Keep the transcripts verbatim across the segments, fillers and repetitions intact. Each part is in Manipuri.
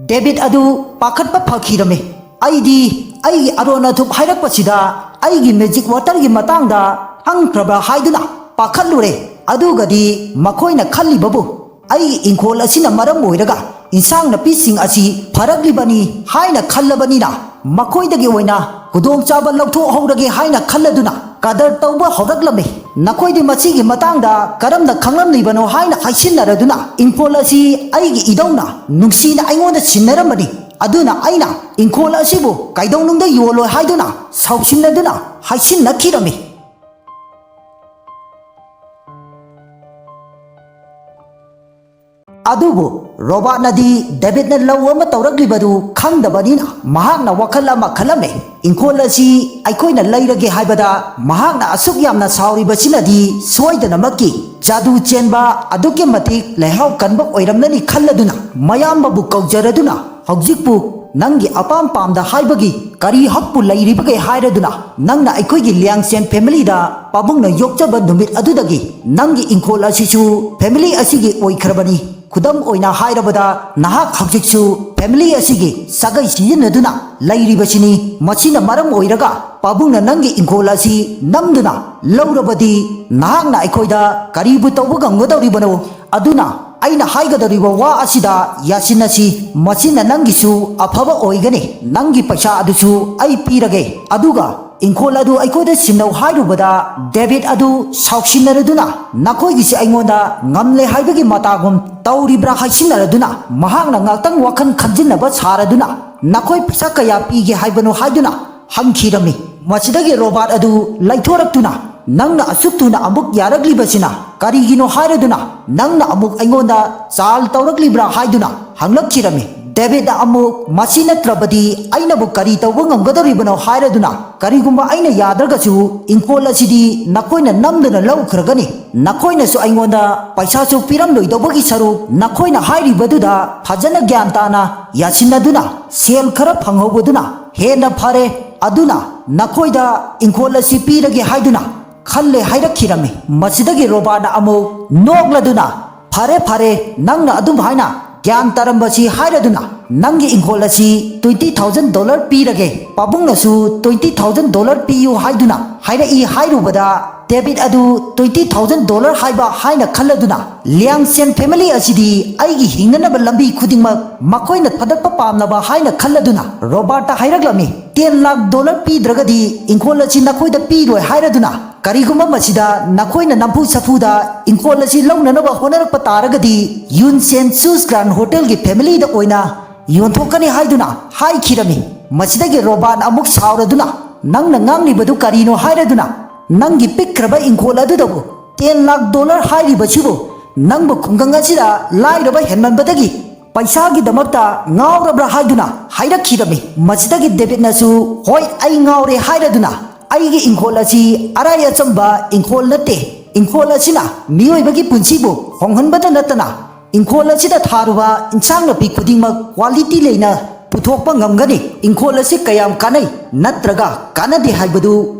ꯗꯦꯕꯤꯠ ꯑꯗꯨ ꯄꯥꯈꯠꯄ ꯐꯈꯤꯔꯝꯃꯤ꯫ "ꯑꯩꯗꯤ ꯑꯩꯒꯤ ꯑꯔꯣꯟ ꯑꯊꯨꯞ ꯍꯥꯏꯔꯛꯄꯁꯤꯗ ꯑꯩꯒꯤ ꯃꯦꯖꯤꯛ ꯋꯥꯇꯔꯒꯤ ꯃꯇꯥꯡꯗ ꯈꯪꯈ꯭ꯔꯕ꯭ꯔꯥ ꯍꯥꯏꯗꯨꯅ ꯄꯥꯈꯠꯂꯨꯔꯦ꯫ ꯑꯗꯨꯒꯗꯤ ꯃꯈꯣꯏꯅ ꯈꯜꯂꯤꯕꯕꯨ ꯑꯩꯒꯤ ꯏꯪꯈꯣꯜ ꯑꯁꯤꯅ ꯃꯔꯝ ꯑꯣꯏꯔꯒ ꯏꯟꯁꯥꯡ ꯅꯥꯄꯤꯁꯤꯡ ꯑꯁꯤ ꯐꯔꯛꯂꯤꯕꯅꯤ ꯍꯥꯏꯅ ꯈꯜꯂꯕꯅꯤꯅ, ꯃꯈꯣꯏꯗꯒꯤ ꯑꯣꯏꯅ ꯈꯨꯗꯣꯡꯆꯥꯕ ꯂꯧꯊꯣꯛꯍꯧꯔꯒꯦ ꯍꯥꯏꯅ ꯈꯜꯂꯗꯨꯅ ꯀꯗꯔ ꯇꯧꯕ ꯍꯧꯔꯛꯂꯝꯃꯤ꯫ ꯅꯈꯣꯏꯗꯤ ꯃꯁꯤꯒꯤ ꯃꯇꯥꯡꯗ ꯀꯔꯝꯅ ꯈꯪꯂꯝꯂꯤꯕꯅꯣ?" ꯍꯥꯏꯅ ꯍꯥꯏꯁꯤꯟꯅꯔꯗꯨꯅ, "ꯏꯪꯈꯣꯜ ꯑꯁꯤ ꯑꯩꯒꯤ ꯏꯙꯧꯅ ꯅꯨꯡꯁꯤꯅ ꯑꯩꯉꯣꯟꯗ ꯁꯤꯟꯅꯔꯝꯕꯅꯤ꯫ ꯑꯗꯨꯅ ꯑꯩꯅ ꯏꯪꯈꯣꯜ ꯑꯁꯤꯕꯨ ꯀꯩꯗꯧꯅꯨꯡꯗ ꯌꯣꯜꯂꯣꯏ" ꯍꯥꯏꯗꯨꯅ ꯁꯥꯎꯁꯤꯟꯅꯗꯨꯅ ꯍꯥꯏꯁꯤꯟꯅꯈꯤꯔꯝꯃꯤ꯫ ꯑꯗꯨꯕꯨ ꯔꯣꯕꯥꯔꯠꯅꯗꯤ ꯗꯦꯕꯤꯠꯅ ꯂꯧ ꯑꯃ ꯇꯧꯔꯛꯂꯤꯕꯗꯨ ꯈꯪꯗꯕꯅꯤꯅ, ꯃꯍꯥꯛꯅ ꯋꯥꯈꯜ ꯑꯃ ꯈꯜꯂꯝꯃꯦ꯫ "ꯏꯪꯈꯣꯜ ꯑꯁꯤ ꯑꯩꯈꯣꯏꯅ ꯂꯩꯔꯒꯦ ꯍꯥꯏꯕꯗ ꯃꯍꯥꯛꯅ ꯑꯁꯨꯛ ꯌꯥꯝꯅ ꯁꯥꯎꯔꯤꯕꯁꯤꯅꯗꯤ ꯁꯣꯏꯗꯅꯃꯛꯀꯤ ꯖꯥꯗꯨ ꯆꯦꯟꯕ, ꯑꯗꯨꯛꯀꯤ ꯃꯇꯤꯛ ꯂꯩꯍꯥꯎ ꯀꯟꯕ ꯑꯣꯏꯔꯝꯂꯅꯤ" ꯈꯜꯂꯗꯨꯅ, ꯃꯌꯥꯝꯕꯕꯨ ꯀꯧꯖꯔꯗꯨꯅ, "ꯍꯧꯖꯤꯛꯄꯨ ꯅꯪꯒꯤ ꯑꯄꯥꯝ ꯄꯥꯝꯗ ꯍꯥꯏꯕꯒꯤ ꯀꯔꯤ ꯍꯛꯄꯨ ꯂꯩꯔꯤꯕꯒꯦ?" ꯍꯥꯏꯔꯗꯨꯅ, "ꯅꯪꯅ ꯑꯩꯈꯣꯏꯒꯤ ꯂꯤꯌꯥꯡꯁꯦꯟ ꯐꯦꯃꯤꯂꯤꯗ ꯄꯥꯕꯨꯡꯅ ꯌꯣꯛꯆꯕ ꯅꯨꯃꯤꯠ ꯑꯗꯨꯗꯒꯤ ꯅꯪꯒꯤ ꯏꯪꯈꯣꯜ ꯑꯁꯤꯁꯨ ꯐꯦꯃꯤꯂꯤ ꯑꯁꯤꯒꯤ ꯑꯣꯏꯈ꯭ꯔꯕꯅꯤ꯫ ꯈꯨꯗꯝ ꯑꯣꯏꯅ ꯍꯥꯏꯔꯕꯗ, ꯅꯍꯥꯛ ꯍꯧꯖꯤꯛꯁꯨ ꯐꯦꯃꯤꯂꯤ ꯑꯁꯤꯒꯤ ꯁꯥꯒꯩ ꯁꯤꯖꯤꯟꯅꯗꯨꯅ ꯂꯩꯔꯤꯕꯁꯤꯅꯤ꯫ ꯃꯁꯤꯅ ꯃꯔꯝ ꯑꯣꯏꯔꯒ ꯄꯥꯕꯨꯡꯅ ꯅꯪꯒꯤ ꯏꯪꯈꯣꯜ ꯑꯁꯤ ꯅꯝꯗꯨꯅ ꯂꯧꯔꯕꯗꯤ ꯅꯍꯥꯛꯅ ꯑꯩꯈꯣꯏꯗ ꯀꯔꯤꯕꯨ ꯇꯧꯕ ꯉꯝꯒꯗꯧꯔꯤꯕꯅꯣ? ꯑꯗꯨꯅ ꯑꯩꯅ ꯍꯥꯏꯒꯗꯧꯔꯤꯕ ꯋꯥ ꯑꯁꯤꯗ ꯌꯥꯁꯤꯟꯅꯁꯤ꯫ ꯃꯁꯤꯅ ꯅꯪꯒꯤꯁꯨ ꯑꯐꯕ ꯑꯣꯏꯒꯅꯤ꯫ ꯅꯪꯒꯤ ꯄꯩꯁꯥ ꯑꯗꯨꯁꯨ ꯑꯩ ꯄꯤꯔꯒꯦ, ꯑꯗꯨꯒ ꯏꯪꯈꯣꯜ ꯑꯗꯨ ꯑꯩꯈꯣꯏꯗ ꯁꯤꯟꯅꯧ" ꯍꯥꯏꯔꯨꯕꯗ, ꯗꯦꯕꯤꯠ ꯑꯗꯨ ꯁꯥꯎꯁꯤꯟꯅꯔꯗꯨꯅ, "ꯅꯈꯣꯏꯒꯤꯁꯤ ꯑꯩꯉꯣꯟꯗ ꯉꯝꯂꯦ ꯍꯥꯏꯕꯒꯤ ꯃꯇꯥꯒꯨꯝ ꯇꯧꯔꯤꯕ꯭ꯔꯥ?" ꯍꯥꯏꯁꯤꯟꯅꯔꯗꯨꯅ, ꯃꯍꯥꯛꯅ ꯉꯥꯛꯇꯪ ꯋꯥꯈꯜ ꯈꯟꯖꯤꯟꯅꯕ ꯁꯥꯔꯗꯨꯅ, "ꯅꯈꯣꯏ ꯄꯩꯁꯥ ꯀꯌꯥ ꯄꯤꯒꯦ ꯍꯥꯏꯕꯅꯣ?" ꯍꯥꯏꯗꯨꯅ ꯍꯪꯈꯤꯔꯝꯃꯤ꯫ ꯃꯁꯤꯗꯒꯤ ꯔꯣꯕꯥꯔꯠ ꯑꯗꯨ ꯂꯩꯊꯣꯔꯛꯇꯨꯅ, "ꯅꯪꯅ ꯑꯁꯨꯛ ꯊꯨꯅ ꯑꯃꯨꯛ ꯌꯥꯔꯛꯂꯤꯕꯁꯤꯅ ꯀꯔꯤꯒꯤꯅꯣ?" ꯍꯥꯏꯔꯗꯨꯅ, "ꯅꯪꯅ ꯑꯃꯨꯛ ꯑꯩꯉꯣꯟꯗ ꯆꯥꯜ ꯇꯧꯔꯛꯂꯤꯕ꯭ꯔꯥ?" ꯍꯥꯏꯗꯨꯅ ꯍꯪꯂꯛꯈꯤꯔꯝꯃꯤ꯫ ꯗꯦꯕꯤꯠꯅ ꯑꯃꯨꯛ, "ꯃꯁꯤ ꯅꯠꯇ꯭ꯔꯕꯗꯤ ꯑꯩꯅꯕꯨ ꯀꯔꯤ ꯇꯧꯕ ꯉꯝꯒꯗꯧꯔꯤꯕꯅꯣ?" ꯍꯥꯏꯔꯗꯨꯅ, "ꯀꯔꯤꯒꯨꯝꯕ ꯑꯩꯅ ꯌꯥꯗ꯭ꯔꯒꯁꯨ ꯏꯪꯈꯣꯜ ꯑꯁꯤꯗꯤ ꯅꯈꯣꯏꯅ ꯅꯝꯗꯨꯅ ꯂꯧꯈ꯭ꯔꯒꯅꯤ꯫ ꯅꯈꯣꯏꯅꯁꯨ ꯑꯩꯉꯣꯟꯗ ꯄꯩꯁꯥꯁꯨ ꯄꯤꯔꯝꯂꯣꯏꯗꯧꯕꯒꯤ ꯁꯔꯨꯛ, ꯅꯈꯣꯏꯅ ꯍꯥꯏꯔꯤꯕꯗꯨꯗ ꯐꯖꯅ ꯒ꯭ꯌꯥꯟ ꯇꯥꯅ ꯌꯥꯁꯤꯟꯅꯗꯨꯅ ꯁꯦꯜ ꯈꯔ ꯐꯪꯍꯧꯕꯗꯨꯅ ꯍꯦꯟꯅ ꯐꯔꯦ꯫ ꯑꯗꯨꯅ ꯅꯈꯣꯏꯗ ꯏꯪꯈꯣꯜ ꯑꯁꯤ ꯄꯤꯔꯒꯦ" ꯍꯥꯏꯗꯨꯅ ꯈꯜꯂꯦ ꯍꯥꯏꯔꯛꯈꯤꯔꯝꯃꯤ꯫ ꯃꯁꯤꯗꯒꯤ ꯔꯣꯕꯥꯔꯠꯅ ꯑꯃꯨꯛ ꯅꯣꯛꯂꯗꯨꯅ, "ꯐꯔꯦ, ꯐꯔꯦ, ꯅꯪꯅ ꯑꯗꯨꯝ ꯍꯥꯏꯅ ꯒ꯭ꯌꯥꯟ ꯇꯥꯔꯝꯕꯁꯤ" ꯍꯥꯏꯔꯗꯨꯅ, "ꯅꯪꯒꯤ ꯏꯪꯈꯣꯜ ꯑꯁꯤ twenty thousand dollar ꯄꯤꯔꯒꯦ, ꯄꯥꯕꯨꯡꯅꯁꯨ twenty thousand dollar ꯄꯤꯌꯨ" ꯍꯥꯏꯗꯨꯅ ꯍꯥꯏꯔꯛꯏ ꯍꯥꯏꯔꯨꯕꯗ, ꯗꯦꯕꯤꯠ ꯑꯗꯨ twenty thousand dollar ꯍꯥꯏꯕ ꯍꯥꯏꯅ ꯈꯜꯂꯗꯨꯅ, "ꯂꯤꯌꯥꯡꯁꯦꯟ family ꯑꯁꯤꯗꯤ ꯑꯩꯒꯤ ꯍꯤꯡꯅꯅꯕ ꯂꯝꯕꯤ ꯈꯨꯗꯤꯡꯃꯛ ꯃꯈꯣꯏꯅ ꯊꯥꯗꯠꯄ ꯄꯥꯝꯂꯕ" ꯍꯥꯏꯅ ꯈꯜꯂꯗꯨꯅ ꯔꯣꯕꯥꯔꯠꯇ ꯍꯥꯏꯔꯛꯂꯝꯃꯤ, "ten lakh dollar ꯄꯤꯗ꯭ꯔꯒꯗꯤ ꯏꯪꯈꯣꯜ ꯑꯁꯤ ꯅꯈꯣꯏꯗ ꯄꯤꯔꯣꯏ" ꯍꯥꯏꯔꯗꯨꯅ, "ꯀꯔꯤꯒꯨꯝꯕ ꯃꯁꯤꯗ ꯅꯈꯣꯏꯅ ꯅꯝꯐꯨ ꯁꯥꯐꯨꯗ ꯏꯪꯈꯣꯜ ꯑꯁꯤ ꯂꯧꯅꯅꯕ ꯍꯣꯠꯅꯔꯛꯄ ꯇꯥꯔꯒꯗꯤ, ꯌꯨꯟꯁꯦꯟ ꯆꯨꯁ ꯒ꯭ꯔꯥꯟ ꯍꯣꯇꯦꯜꯒꯤ familyꯗ ꯑꯣꯏꯅ ꯌꯣꯟꯊꯣꯛꯀꯅꯤ" ꯍꯥꯏꯗꯨꯅ ꯍꯥꯏꯈꯤꯔꯝꯃꯤ꯫ ꯃꯁꯤꯗꯒꯤ ꯔꯣꯕꯥꯔꯠꯅ ꯑꯃꯨꯛ ꯁꯥꯎꯔꯗꯨꯅ, "ꯅꯪꯅ ꯉꯥꯡꯂꯤꯕꯗꯨ ꯀꯔꯤꯅꯣ?" ꯍꯥꯏꯔꯗꯨꯅ, "ꯅꯪꯒꯤ ꯄꯤꯛꯈ꯭ꯔꯕ ꯏꯪꯈꯣꯜ ꯑꯗꯨꯗꯕꯨ ten lakh dollar ꯍꯥꯏꯔꯤꯕꯁꯤꯕꯨ ꯅꯪꯕꯨ ꯈꯨꯡꯒꯪ ꯑꯁꯤꯗ ꯂꯥꯏꯔꯕ ꯍꯦꯟꯃꯟꯕꯗꯒꯤ ꯄꯩꯁꯥꯒꯤꯗꯃꯛꯇ ꯉꯥꯎꯔꯕ꯭ꯔꯥ?" ꯍꯥꯏꯗꯨꯅ ꯍꯥꯏꯔꯛꯈꯤꯔꯝꯃꯤ꯫ ꯃꯁꯤꯗꯒꯤ ꯗꯦꯕꯤꯠꯅꯁꯨ, "ꯍꯣꯏ, ꯑꯩ ꯉꯥꯎꯔꯦ" ꯍꯥꯏꯔꯗꯨꯅ, "ꯑꯩꯒꯤ ꯏꯪꯈꯣꯜ ꯑꯁꯤ ꯑꯔꯥꯏ ꯑꯆꯝꯕ ꯏꯪꯈꯣꯜ ꯅꯠꯇꯦ꯫ ꯏꯪꯈꯣꯜ ꯑꯁꯤꯅ ꯃꯤꯑꯣꯏꯕꯒꯤ ꯄꯨꯟꯁꯤꯕꯨ ꯍꯣꯡꯍꯟꯕꯗ ꯅꯠꯇꯅ, ꯏꯪꯈꯣꯜ ꯑꯁꯤꯗ ꯊꯥꯔꯨꯕ ꯏꯟꯁꯥꯡ ꯅꯥꯄꯤ ꯈꯨꯗꯤꯡꯃꯛ quality ꯂꯩꯅ ꯄꯨꯊꯣꯛꯄ ꯉꯝꯒꯅꯤ꯫ ꯏꯪꯈꯣꯜ ꯑꯁꯤ ꯀꯌꯥꯝ ꯀꯥꯟꯅꯩ ꯅꯠꯇ꯭ꯔꯒ ꯀꯥꯟꯅꯗꯦ ꯍꯥꯏꯕꯗꯨ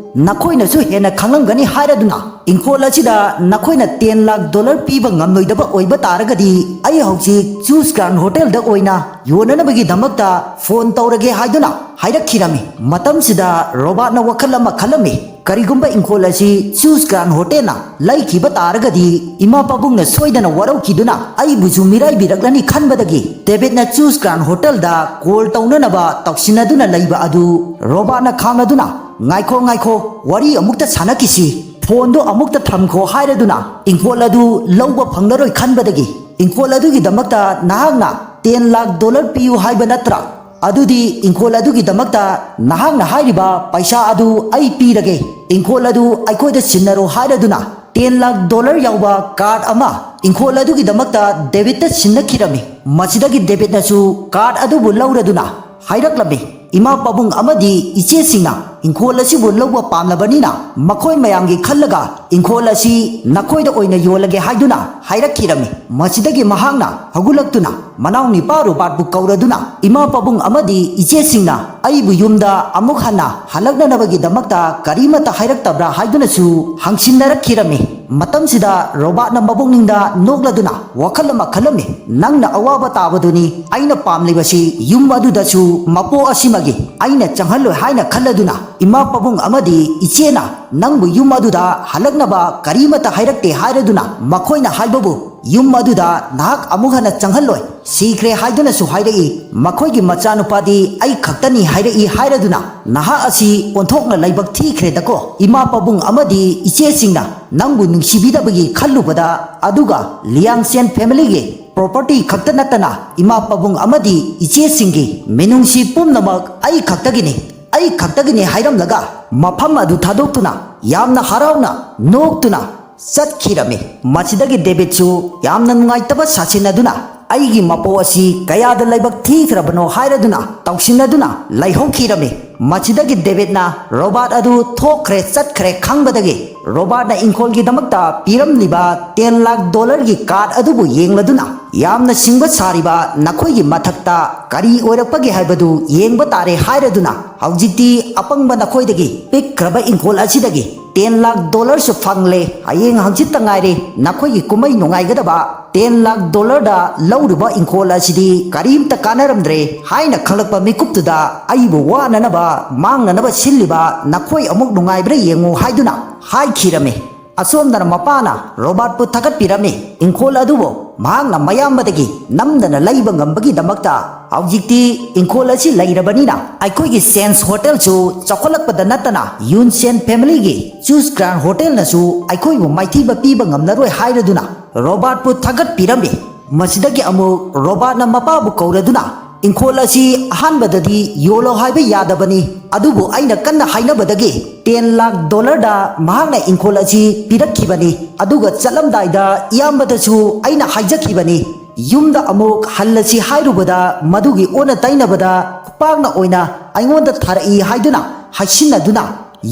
ꯅꯈꯣꯏꯅꯁꯨ ꯍꯦꯟꯅ ꯈꯪꯂꯝꯒꯅꯤ" ꯍꯥꯏꯔꯗꯨꯅ, "ꯏꯪꯈꯣꯜ ꯑꯁꯤꯗ ꯅꯈꯣꯏꯅ ten lakh dollar ꯄꯤꯕ ꯉꯝꯂꯣꯏꯗꯕ ꯑꯣꯏꯕ ꯇꯥꯔꯒꯗꯤ, ꯑꯩ ꯍꯧꯖꯤꯛ ꯆꯨꯁ ꯒ꯭ꯔꯥꯟ ꯍꯣꯇꯦꯜꯗ ꯑꯣꯏꯅ ꯌꯣꯟꯅꯅꯕꯒꯤꯗꯃꯛꯇ ꯐꯣꯟ ꯇꯧꯔꯒꯦ" ꯍꯥꯏꯗꯨꯅ ꯍꯥꯏꯔꯛꯈꯤꯔꯝꯃꯤ꯫ ꯃꯇꯝꯁꯤꯗ ꯔꯣꯕꯥꯔꯠꯅ ꯋꯥꯈꯜ ꯑꯃ ꯈꯜꯂꯝꯃꯤ, "ꯀꯔꯤꯒꯨꯝꯕ ꯏꯪꯈꯣꯜ ꯑꯁꯤ ꯆꯨꯁ ꯒ꯭ꯔꯥꯟ ꯍꯣꯇꯦꯜꯅ ꯂꯩꯈꯤꯕ ꯇꯥꯔꯒꯗꯤ, ꯏꯃꯥ ꯄꯥꯕꯨꯡꯅ ꯁꯣꯏꯗꯅ ꯋꯥꯔꯧꯈꯤꯗꯨꯅ ꯑꯩꯕꯨꯁꯨ ꯃꯤꯔꯥꯏꯕꯤꯔꯛꯂꯅꯤ" ꯈꯟꯕꯗꯒꯤ, ꯗꯦꯕꯤꯠꯅ ꯆꯨꯁ ꯒ꯭ꯔꯥꯟ ꯍꯣꯇꯦꯜꯗ ꯀꯣꯜ ꯇꯧꯅꯅꯕ ꯇꯧꯁꯤꯟꯅꯗꯨꯅ ꯂꯩꯕ ꯑꯗꯨ ꯔꯣꯕꯥꯔꯠꯅ ꯈꯥꯡꯂꯗꯨꯅ, "ꯉꯥꯏꯈꯣ, ꯉꯥꯏꯈꯣ, ꯋꯥꯔꯤ ꯑꯃꯨꯛꯇ ꯁꯥꯟꯅꯈꯤꯁꯤ, ꯐꯣꯟꯗꯨ ꯑꯃꯨꯛꯇ ꯊꯝꯈꯣ" ꯍꯥꯏꯔꯗꯨꯅ, "ꯏꯪꯈꯣꯜ ꯑꯗꯨ ꯂꯧꯕ ꯐꯪꯂꯔꯣꯏ ꯈꯟꯕꯗꯒꯤ, ꯏꯪꯈꯣꯜ ꯑꯗꯨꯒꯤꯗꯃꯛꯇ ꯅꯍꯥꯛꯅ ten lakh dollar ꯄꯤꯌꯨ ꯍꯥꯏꯕ ꯅꯠꯇ꯭ꯔꯥ? ꯑꯗꯨꯗꯤ ꯏꯪꯈꯣꯜ ꯑꯗꯨꯒꯤꯗꯃꯛꯇ ꯅꯍꯥꯛꯅ ꯍꯥꯏꯔꯤꯕ ꯄꯩꯁꯥ ꯑꯗꯨ ꯑꯩ ꯄꯤꯔꯒꯦ, ꯏꯪꯈꯣꯜ ꯑꯗꯨ ꯑꯩꯈꯣꯏꯗ ꯁꯤꯟꯅꯔꯣ" ꯍꯥꯏꯔꯗꯨꯅ, ten lakh dollar ꯌꯥꯎꯕ ꯀꯥꯔꯗ ꯑꯃ ꯏꯪꯈꯣꯜ ꯑꯗꯨꯒꯤꯗꯃꯛꯇ ꯗꯦꯕꯤꯠꯇ ꯁꯤꯟꯅꯈꯤꯔꯝꯃꯤ꯫ ꯃꯁꯤꯗꯒꯤ ꯗꯦꯕꯤꯠꯅꯁꯨ ꯀꯥꯔꯗ ꯑꯗꯨꯕꯨ ꯂꯧꯔꯗꯨꯅ ꯍꯥꯏꯔꯛꯂꯝꯃꯤ, "ꯏꯃꯥ ꯄꯥꯕꯨꯡ ꯑꯃꯗꯤ ꯏꯆꯦꯁꯤꯡꯅ ꯏꯪꯈꯣꯜ ꯑꯁꯤꯕꯨ ꯂꯧꯕ ꯄꯥꯝꯂꯕꯅꯤꯅ, ꯃꯈꯣꯏ ꯃꯌꯥꯝꯒꯤ ꯈꯜꯂꯒ ꯏꯪꯈꯣꯜ ꯑꯁꯤ ꯅꯈꯣꯏꯗ ꯑꯣꯏꯅ ꯌꯣꯜꯂꯒꯦ" ꯍꯥꯏꯗꯨꯅ ꯍꯥꯏꯔꯛꯈꯤꯔꯝꯃꯤ꯫ ꯃꯁꯤꯗꯒꯤ ꯃꯍꯥꯛꯅ ꯍꯧꯒꯠꯂꯛꯇꯨꯅ ꯃꯅꯥꯎ ꯅꯤꯄꯥ ꯔꯣꯕꯥꯔꯠꯄꯨ ꯀꯧꯔꯗꯨꯅ, "ꯏꯃꯥ ꯄꯥꯕꯨꯡ ꯑꯃꯗꯤ ꯏꯆꯦꯁꯤꯡꯅ ꯑꯩꯕꯨ ꯌꯨꯝꯗ ꯑꯃꯨꯛ ꯍꯟꯅ ꯍꯜꯂꯛꯅꯅꯕꯒꯤꯗꯃꯛꯇ ꯀꯔꯤꯃꯠꯇ ꯍꯥꯏꯔꯛꯇꯕ꯭ꯔꯥ?" ꯍꯥꯏꯗꯨꯅꯁꯨ ꯍꯪꯁꯤꯟꯅꯔꯛꯈꯤꯔꯝꯃꯤ꯫ ꯃꯇꯝꯁꯤꯗ ꯔꯣꯕꯥꯔꯠꯅ ꯃꯕꯨꯛꯅꯤꯡꯗ ꯅꯣꯛꯂꯗꯨꯅ ꯋꯥꯈꯜ ꯑꯃ ꯈꯜꯂꯝꯃꯤ꯫ "ꯅꯪꯅ ꯑꯋꯥꯕ ꯇꯥꯕꯗꯨꯅꯤ ꯑꯩꯅ ꯄꯥꯝꯂꯤꯕꯁꯤ꯫ ꯌꯨꯝ ꯑꯗꯨꯗꯁꯨ ꯃꯄꯣ ꯑꯁꯤꯃꯒꯤ ꯑꯩꯅ ꯆꯪꯍꯜꯂꯣꯏ ꯍꯥꯏꯅ ꯈꯜꯂꯗꯨꯅ ꯏꯃꯥ ꯄꯥꯕꯨꯡ ꯑꯃꯗꯤ ꯏꯆꯦꯅ ꯅꯪꯕꯨ ꯌꯨꯝ ꯑꯗꯨꯗ ꯍꯜꯂꯛꯅꯕ ꯀꯔꯤꯃꯠꯇ ꯍꯥꯏꯔꯛꯇꯦ ꯍꯥꯏꯔꯗꯨꯅ ꯃꯈꯣꯏꯅ ꯍꯥꯏꯕꯕꯨ ꯌꯨꯝ ꯑꯗꯨꯗ ꯅꯍꯥꯛ ꯑꯃꯨꯛ ꯍꯟꯅ ꯆꯪꯍꯜꯂꯣꯏ, ꯁꯤꯈ꯭ꯔꯦ ꯍꯥꯏꯗꯨꯅꯁꯨ ꯍꯥꯏꯔꯛꯏ꯫ ꯃꯈꯣꯏꯒꯤ ꯃꯆꯥꯅꯨꯄꯥꯗꯤ ꯑꯩ ꯈꯛꯇꯅꯤ ꯍꯥꯏꯔꯛꯏ ꯍꯥꯏꯔꯗꯨꯅ ꯅꯍꯥꯛ ꯑꯁꯤ ꯑꯣꯟꯊꯣꯛꯅ ꯂꯥꯏꯕꯛ ꯊꯤꯈ꯭ꯔꯦꯗꯀꯣ꯫ ꯏꯃꯥ ꯄꯥꯕꯨꯡ ꯑꯃꯗꯤ ꯏꯆꯦꯁꯤꯡꯅ ꯅꯪꯕꯨ ꯅꯨꯡꯁꯤꯕꯤꯗꯕꯒꯤ ꯈꯜꯂꯨꯕꯗ, ꯑꯗꯨꯒ ꯂꯤꯌꯥꯡꯆꯦꯟ ꯐꯦꯃꯤꯂꯤꯒꯤ ꯄ꯭ꯔꯣꯄꯔꯇꯤ ꯈꯛꯇ ꯅꯠꯇꯅ ꯏꯃꯥ ꯄꯥꯕꯨꯡ ꯑꯃꯗꯤ ꯏꯆꯦꯁꯤꯡꯒꯤ ꯃꯤꯅꯨꯡꯁꯤ ꯄꯨꯝꯅꯃꯛ ꯑꯩ ꯈꯛꯇꯒꯤꯅꯤ, ꯑꯩ ꯈꯛꯇꯒꯤꯅꯤ" ꯍꯥꯏꯔꯝꯂꯒ ꯃꯐꯝ ꯑꯗꯨ ꯊꯥꯗꯣꯛꯇꯨꯅ ꯌꯥꯝꯅ ꯍꯔꯥꯎꯅ ꯅꯣꯛꯇꯨꯅ ꯆꯠꯈꯤꯔꯝꯃꯤ꯫ ꯃꯁꯤꯗꯒꯤ ꯗꯦꯕꯤꯠꯁꯨ ꯌꯥꯝꯅ ꯅꯨꯡꯉꯥꯏꯇꯕ ꯁꯥꯁꯤꯟꯅꯗꯨꯅ ꯑꯩꯒꯤ ꯃꯄꯣ ꯑꯁꯤ ꯀꯌꯥꯗ ꯂꯥꯏꯕꯛ ꯊꯤꯈ꯭ꯔꯕꯅꯣ ꯍꯥꯏꯔꯗꯨꯅ ꯇꯧꯁꯤꯟꯅꯗꯨꯅ ꯂꯩꯍꯧꯈꯤꯔꯝꯃꯤ꯫ ꯃꯁꯤꯗꯒꯤ ꯗꯦꯕꯤꯠꯅ ꯔꯣꯕꯥꯔꯠ ꯑꯗꯨ ꯊꯣꯛꯈ꯭ꯔꯦ, ꯆꯠꯈ꯭ꯔꯦ ꯈꯪꯕꯗꯒꯤ ꯔꯣꯕꯥꯔꯠꯅ ꯏꯪꯈꯣꯜꯒꯤꯗꯃꯛꯇ ꯄꯤꯔꯝꯂꯤꯕ ꯇꯦꯟ ꯂꯥꯈ ꯗꯣꯂꯔꯒꯤ ꯀꯥꯔꯗ ꯑꯗꯨꯕꯨ ꯌꯦꯡꯂꯗꯨꯅ, "ꯌꯥꯝꯅ ꯁꯤꯡꯕ ꯁꯥꯔꯤꯕ ꯅꯈꯣꯏꯒꯤ ꯃꯊꯛꯇ ꯀꯔꯤ ꯑꯣꯏꯔꯛꯄꯒꯦ ꯍꯥꯏꯕꯗꯨ ꯌꯦꯡꯕ ꯇꯥꯔꯦ" ꯍꯥꯏꯔꯗꯨꯅ ꯍꯧꯖꯤꯛꯇꯤ ꯑꯄꯪꯕ ꯅꯈꯣꯏꯗꯒꯤ ꯄꯤꯛꯈ꯭ꯔꯕ ꯏꯪꯈꯣꯜ ꯑꯁꯤꯗꯒꯤ ꯇꯦꯟ ꯂꯥꯈ ꯗꯣꯂꯔꯁꯨ ꯐꯪꯂꯦ꯫ ꯍꯌꯦꯡ ꯍꯪꯆꯤꯠꯇ ꯉꯥꯏꯔꯦ ꯅꯈꯣꯏꯒꯤ ꯀꯨꯝꯍꯩ ꯅꯨꯡꯉꯥꯏꯒꯗꯕ꯫ ꯇꯦꯟ ꯂꯥꯈ ꯗꯣꯂꯔꯗ ꯂꯧꯔꯤꯕ ꯏꯪꯈꯣꯜ ꯑꯁꯤꯗꯤ ꯀꯔꯤꯝꯇ ꯀꯥꯟꯅꯔꯝꯗ꯭ꯔꯦ ꯍꯥꯏꯅ ꯈꯪꯂꯛꯄ ꯃꯤꯀꯨꯞꯇꯨꯗ ꯑꯩꯕꯨ ꯋꯥꯅꯅꯕ, ꯃꯥꯡꯅꯅꯕ ꯁꯤꯜꯂꯤꯕ ꯅꯈꯣꯏ ꯑꯃꯨꯛ ꯅꯨꯡꯉꯥꯏꯕ꯭ꯔꯥ ꯌꯦꯡꯉꯨ ꯍꯥꯏꯗꯨꯅ ꯍꯥꯏꯈꯤꯔꯝꯃꯤ꯫ ꯑꯁꯣꯝꯗꯅ ꯃꯄꯥꯅ ꯔꯣꯕꯥꯔꯠꯄꯨ ꯊꯥꯒꯠꯄꯤꯔꯝꯃꯤ꯫ ꯏꯪꯈꯣꯜ ꯑꯗꯨꯕꯨ ꯃꯍꯥꯛꯅ ꯃꯌꯥꯝꯕꯗꯒꯤ ꯅꯝꯗꯅ ꯂꯩꯕ ꯉꯝꯕꯒꯤꯗꯃꯛꯇ ꯍꯧꯖꯤꯛꯇꯤ ꯏꯪꯈꯣꯜ ꯑꯁꯤ ꯂꯩꯔꯕꯅꯤꯅ ꯑꯩꯈꯣꯏꯒꯤ ꯁꯦꯟꯁ ꯍꯣꯇꯦꯜꯁꯨ ꯆꯥꯎꯈꯠꯂꯛꯄꯗ ꯅꯠꯇꯅ ꯌꯨꯟꯁꯦꯟ ꯐꯦꯃꯤꯂꯤꯒꯤ ꯆꯨꯁ ꯒ꯭ꯔꯥꯟ ꯍꯣꯇꯦꯜꯅꯁꯨ ꯑꯩꯈꯣꯏꯕꯨ ꯃꯥꯏꯊꯤꯕ ꯄꯤꯕ ꯉꯝꯂꯔꯣꯏ ꯍꯥꯏꯔꯗꯨꯅ ꯔꯣꯕꯥꯔꯠꯄꯨ ꯊꯥꯒꯠꯄꯤꯔꯝꯃꯤ꯫ ꯃꯁꯤꯗꯒꯤ ꯑꯃꯨꯛ ꯔꯣꯕꯥꯔꯠꯅ ꯃꯄꯥꯕꯨ ꯀꯧꯔꯗꯨꯅ, "ꯏꯪꯈꯣꯜ ꯑꯁꯤ ꯑꯍꯥꯟꯕꯗꯗꯤ ꯌꯣꯜꯂꯣ ꯍꯥꯏꯕ ꯌꯥꯗꯕꯅꯤ, ꯑꯗꯨꯕꯨ ꯑꯩꯅ ꯀꯟꯅ ꯍꯥꯏꯅꯕꯗꯒꯤ ꯇꯦꯟ ꯂꯥꯈ ꯗꯣꯂꯔꯗ ꯃꯍꯥꯛꯅ ꯏꯪꯈꯣꯜ ꯑꯁꯤ ꯄꯤꯔꯛꯈꯤꯕꯅꯤ꯫ ꯑꯗꯨꯒ ꯆꯠꯂꯝꯗꯥꯏꯗ ꯏꯌꯥꯝꯕꯗꯁꯨ ꯑꯩꯅ ꯍꯥꯏꯖꯈꯤꯕꯅꯤ꯫ ꯌꯨꯝꯗ ꯑꯃꯨꯛ ꯍꯜꯂꯁꯤ ꯍꯥꯏꯔꯨꯕꯗ ꯃꯗꯨꯒꯤ ꯑꯣꯟꯅ ꯇꯩꯅꯕꯗ ꯈꯨꯄꯥꯛꯅ ꯑꯣꯏꯅ ꯑꯩꯉꯣꯟꯗ ꯊꯥꯔꯛꯏ" ꯍꯥꯏꯗꯨꯅ ꯍꯥꯏꯁꯤꯟꯅꯗꯨꯅ,